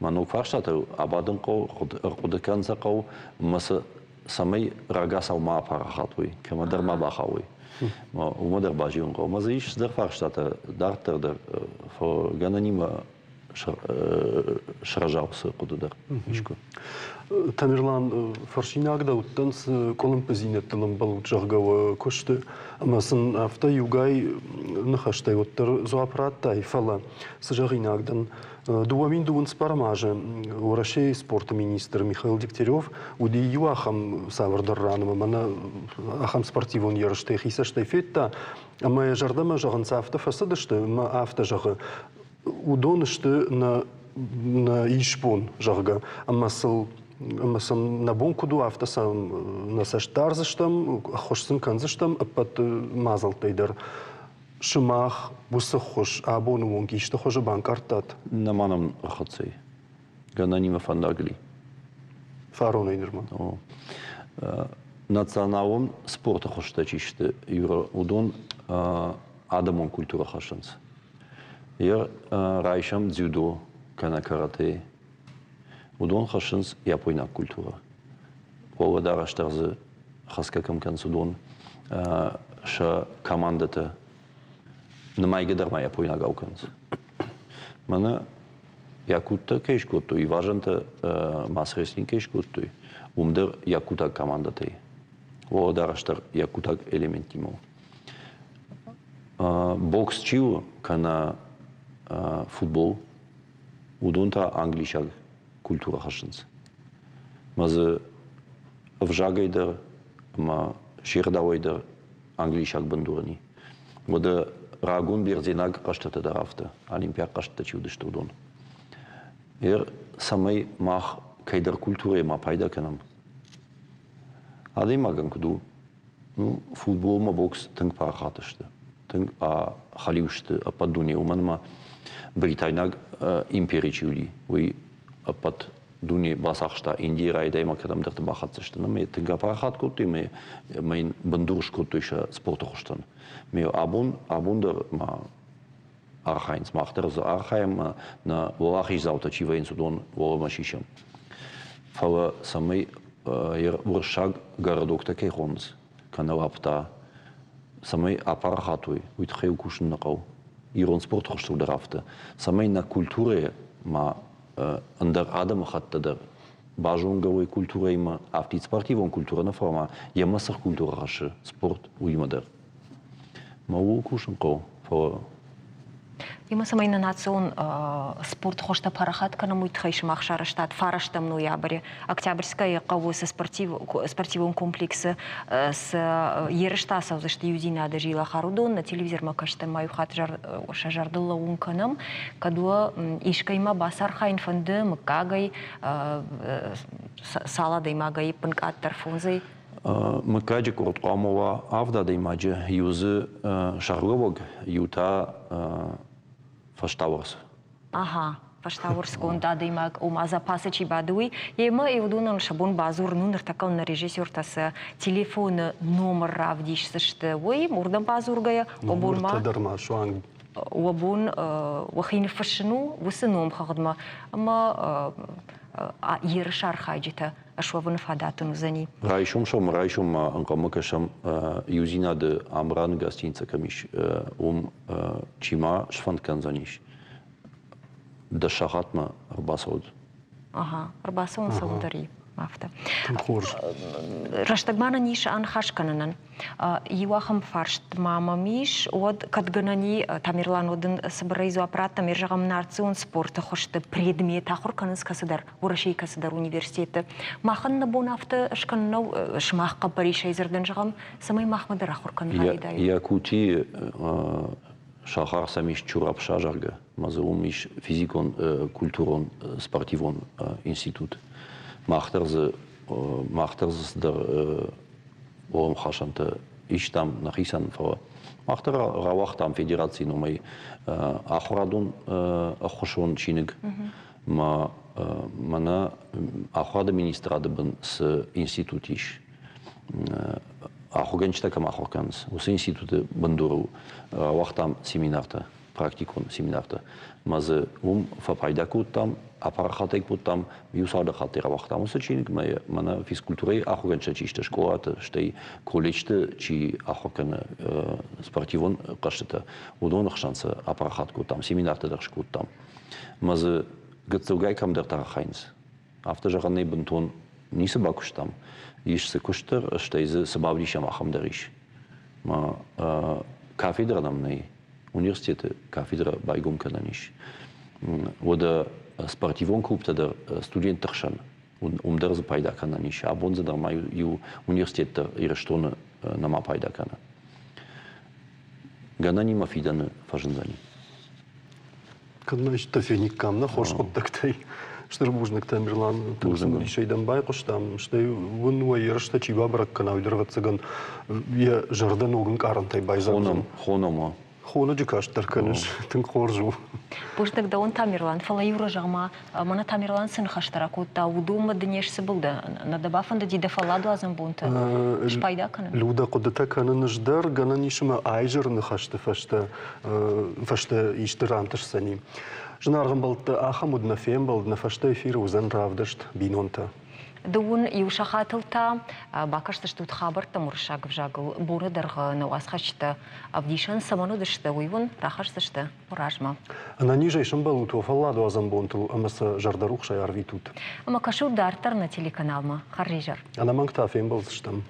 Мӕ ног фарстатӕ абадын хъӕуы, ӕрхъуыды кӕнын сӕ хъӕуы, ӕмӕ сӕ цӕмӕй рагацау ма апарахат уой, кӕмӕдӕр ма бахауой. Уымӕ дӕр базилын хъӕуы. Ӕмӕ дзы ис цыдӕр фарстатӕ дарддӕр дӕр, фӕлӕ гӕнӕнимӕ сырӕза уыцы хъуыды дӕр искуы. Тамерлан, фӕрсинаг дӕ уыдтӕн, цы къуылымпыдзинӕдтыл ӕмбӕлут, зӕгъгӕ, уӕ куысты, ӕмӕ сын афтӕ иугай ныхӕстӕй уӕддӕр дзуапп радтай, фӕлӕ цы зӕгъинаг дӕн, 2024 азы Уӕрӕсейы спорты министр Михаил Дегтярев уыди иу ахӕм цавӕрдӕр ран ӕмӕ мӕнӕ ахӕм спортивон ерыстӕй хицӕстӕй федта, ӕмӕ йӕ зӕрдӕмӕ зӕгъынц афтӕ фӕцыдысты ӕмӕ афтӕ зӕгъы, уыдон сты нӕ нӕ исбон, зӕгъгӕ, ӕмӕ сыл ӕмӕ сын нӕ бон куыд у, афтӕ сӕм нӕ цӕст дардзыстӕм, ӕххуыс сын кӕндзыстӕм ӕппӕт мадзӕлттӕй дӕр. Сымах уыцы ххуыс абоны онг исты хуызы банкъардтат? Нӕма нӕм ӕрхӕццӕ и. Гӕнӕнимӕ фӕндагыл и. Фаронӕй нырма. О. Националон спорты хуызтӕ чи сты, Юра, уыдон адӕмон культурӕ хӕссынц. Йӕ райсӕм дзюдо кӕнӕ каратэ. Уыдон хӕссынц япойнаг культурӕ. Уӕлӕдарӕс дӕр дзы хӕцгӕ кӕм кӕнынц, уыдон сӕ командӕтӕ нымайгӕ дӕр ма япойнагау кӕнынц. Мӕнӕ якуттӕ кӕй скодтой, ивазӕнтӕ мас-рестлинг кӕй скодтой, уым дӕр якутаг командӕтӕй. Уӕлӕдарӕс дӕр якутаг элементтимӕ у. Бокс чи у, кӕнӕ футбол, уыдон та англисаг культурӕ хӕссынц. Мӕ дзы ӕвзагӕй дӕр ӕмӕ се гъдауӕй дӕр англисаг бындурӕн и. Уӕдӕ рагон бердзенаг хъӕзтытӕ дӕр афтӕ, олимпиаг хъӕзтытӕ чи уыдысты, уыдон. Ер цӕмӕй мах кӕйдӕр культурӕйӕ ма пайда кӕнӕм, адӕймагӕн куыд у, ну, футбол ӕмӕ бокс тынг парахат сты, тынг ахӕлиу сты ӕппӕт дунейы, уымӕн ӕмӕ бритайнаг импери чи уыди, уый ӕппӕт дуне бацахста Индийы райдай ӕмӕ кӕдӕмдӕрты бахӕццӕ сты. Ӕмӕ тынг апарахат кодтой ӕмӕ йын бындур скодтой сӕ спорты хуызтӕн. Ме абон, абон дӕр ма архайынц, мах дӕр дзы архайӕм, нӕ уӕлахиздзаутӕ чи вӕййынц, уыдон уӕлӕмӕ сисӕм. Фӕлӕ цӕмӕй уырыссаг городоктӕ кӕй хонынц, кӕнӕ лапта, цӕмӕй апарахат уой, уый тыххӕй кусын нӕ хъӕуы. Ирон спорты хуызтыл дӕр афтӕ. Цӕмӕй нӕ культурӕйы ма ӕндӕр адӕмыхӕттӕ дӕр базонгӕ уой культурӕимӕ, афтид спортивон культурӕ нӕ, фӕлӕ ма йемӕ цы культурӕ хӕссы спорт, уыимӕ дӕр. Мӕ ууыл кусын хъӕуы, фӕлӕ Ӕмӕ цӕмӕй нӕ национ спорт хуызтӕ парахат кӕнӕм, уый тыххӕй сымах сарӕзтат фарӕстӕм ноябры Октябрьскӕйы хъӕуы цы спортивон комплексы цы ерыстӕ ацӕудзысты Иудзинады зилахар, уыдон нӕ телевизормӕ кӕсджытӕн ма иу хатт сӕ зӕрдыл лӕууын кӕнӕм. Кӕд уӕ искӕимӕ бацархайын фӕнды мыггагӕй, цал адӕймагӕй ӕппынкъаддӕр фондзӕй? Мыггаджы къорд хъуамӕ уа авд адӕймаджы, иу дзы сӕргълӕууӕг, иу та фӕстауӕрц. Ага, фӕстауӕрцгонд адӕймаг, ома запасы чи бады, уый. Емӕ уыдонӕн сӕ бон бадзурын у, ныртӕккӕ нӕ режиссертӕ сӕ телефоны номыр равдисдзысты, уый уырдӕм бадзургӕйӕ, уӕ бон ма дӕр ма суанг уӕ бон уӕхи ныффыссын у уыцы номхыгъдмӕ ӕмӕ ерысы архайджытӕ суӕвыны фадат ын уыдзӕни. Райсом сӕумӕрайсом ма ӕнхъӕлмӕ кӕсӕм Иудзинады Амраны гостиницӕ кӕм ис, уым чи ма сфӕнд кӕндзӕнис, дӕ сахатмӕ ӕрбацӕуӕд. Ага, ӕрбацӕуын цӕуын дӕр и. Афтӕ. Тынг хорз. Рӕстӕг ма нын ис аныхас кӕнынӕн. Иу ахӕм фарст ма мӕм ис, уӕд кӕд гӕнӕн и, Тамерлан, уӕд ын цыбырӕй дзуапп раттӕм, зӕгъӕм, национ спорты хуызты предмет ахуыр кӕнынц кӕцыдӕр Уӕрӕсейы кӕцыдӕр университетты. Махӕн нӕ бон афтӕ скӕнын нӕу, сымах хъӕппӕрисӕй дзырдӕн зӕгъӕм, цӕмӕй махмӕ дӕр ахуыр кӕнын райдайой. Якутийы сахар сӕм ис Чурапша, зӕгъгӕ, ӕмӕ дзы уым ис физикон, культурон, спортивон институт. Мах дӕр дзы мах дӕр дзы цыдӕр уӕлӕмхасӕнтӕ истам нӕхицӕн, фӕлӕ мах дӕр рауагътам федерацийы номӕй ахуырадон ӕххуысон чиныг. Ма мӕнӕ ахуырады министрады бын цы институт ис, ахуыргӕнджытӕ кӕм ахуыр кӕнынц, уыцы институты бындурыл рауагътам семинартӕ, практикон семинартӕ. Ӕмӕ дзы уым фӕпайда кодтам, апарахат ӕй кодтам, иу цалдӕр хатты рауагътам уыцы чиныг, мӕнӕ физкультурӕйы ахуыргӕнджытӕ чи сты скъолаты, стӕй колледжты чи ахуыр кӕны спортивон хъӕзтытӕ, уыдоны хсӕн сӕ апарахат кодтам, семинартӕ дӕр скодтам. Ӕмӕ дзы гыццылгай кӕмдӕрты архайынц. Афтӕ зӕгъӕн нӕй бынтон ницы бакуыстам. Ис цы куыст дӕр, стӕй дзы цы бавдисӕм, ахӕм дӕр ис. Ма кафедрӕ нӕм нӕй. Университеты кафедрӕ байгом кӕнӕн ис. Уӕдӕ спортивон клубтӕ дӕр студентты хсӕн уым дӕр дзы пайда кӕнӕн ис. Абон дзы дӕр ма иу университет дӕр Ирыстоны нӕма пайда кӕны. Гӕнӕнимӕ фидӕны фӕзындзӕни. Кӕд ма исты фениккам нӕ хорз хъуыддӕгтӕй. Стыр бузныг, Тамерлан, тынг цымыдисӕй дӕм байхъуыстам. Стӕй уын уӕ ерыстӕ чи бабӕрӕг кӕна, уый дӕр, ӕвӕццӕгӕн, йӕ зӕрдӕ ног ӕнкъарӕнтӕй байдзаг уыдзӕн. Хонӕм, хонӕм. Хонӕджы каст дӕр кӕныс, тынг хорз у. Бузныг дӕуӕн, Тамерлан, фӕлӕ иу разӕгъ-ма, мӕнӕ Тамерлан цы ныхӕстӕ ракодта, уыдонмӕ ды не сцыбыл дӕ, нӕ дӕ бафӕндыди дӕ фӕлладуадзӕн бонты спайда кӕнын? Людӕ, хъуыдытӕ кӕнын ӕз дӕр, гӕнӕн ис ӕмӕ айзӕры ныхӕсты фӕстӕ фӕстӕ исты рантысдзӕни. Зынаргъ ӕмбӕлттӕ, ахӕм уыд нӕ фембӕлд, нӕ фӕстӕ эфиры уыдзӕн равдыст «Бинонтӕ». Дыууын иу сахатыл та бакӕсдзыстут хабӕрттӕм уырыссаг ӕвзагыл. Боны дӕргъы нӕ уацхӕсджытӕ ӕвдисӕн цӕмӕн уыдысты, уый уын рахӕсдзысты размӕ. Ӕнӕнизӕй сӕмбӕлут уӕ фӕлладуадзӕн бонтыл ӕмӕ сӕ зӕрдӕрухсӕй арвитут. Ӕмӕ кӕсут дарддӕр нӕ телеканалмӕ. Хӕрзизӕр. Ӕнӕмӕнг та фембӕлдзыстӕм.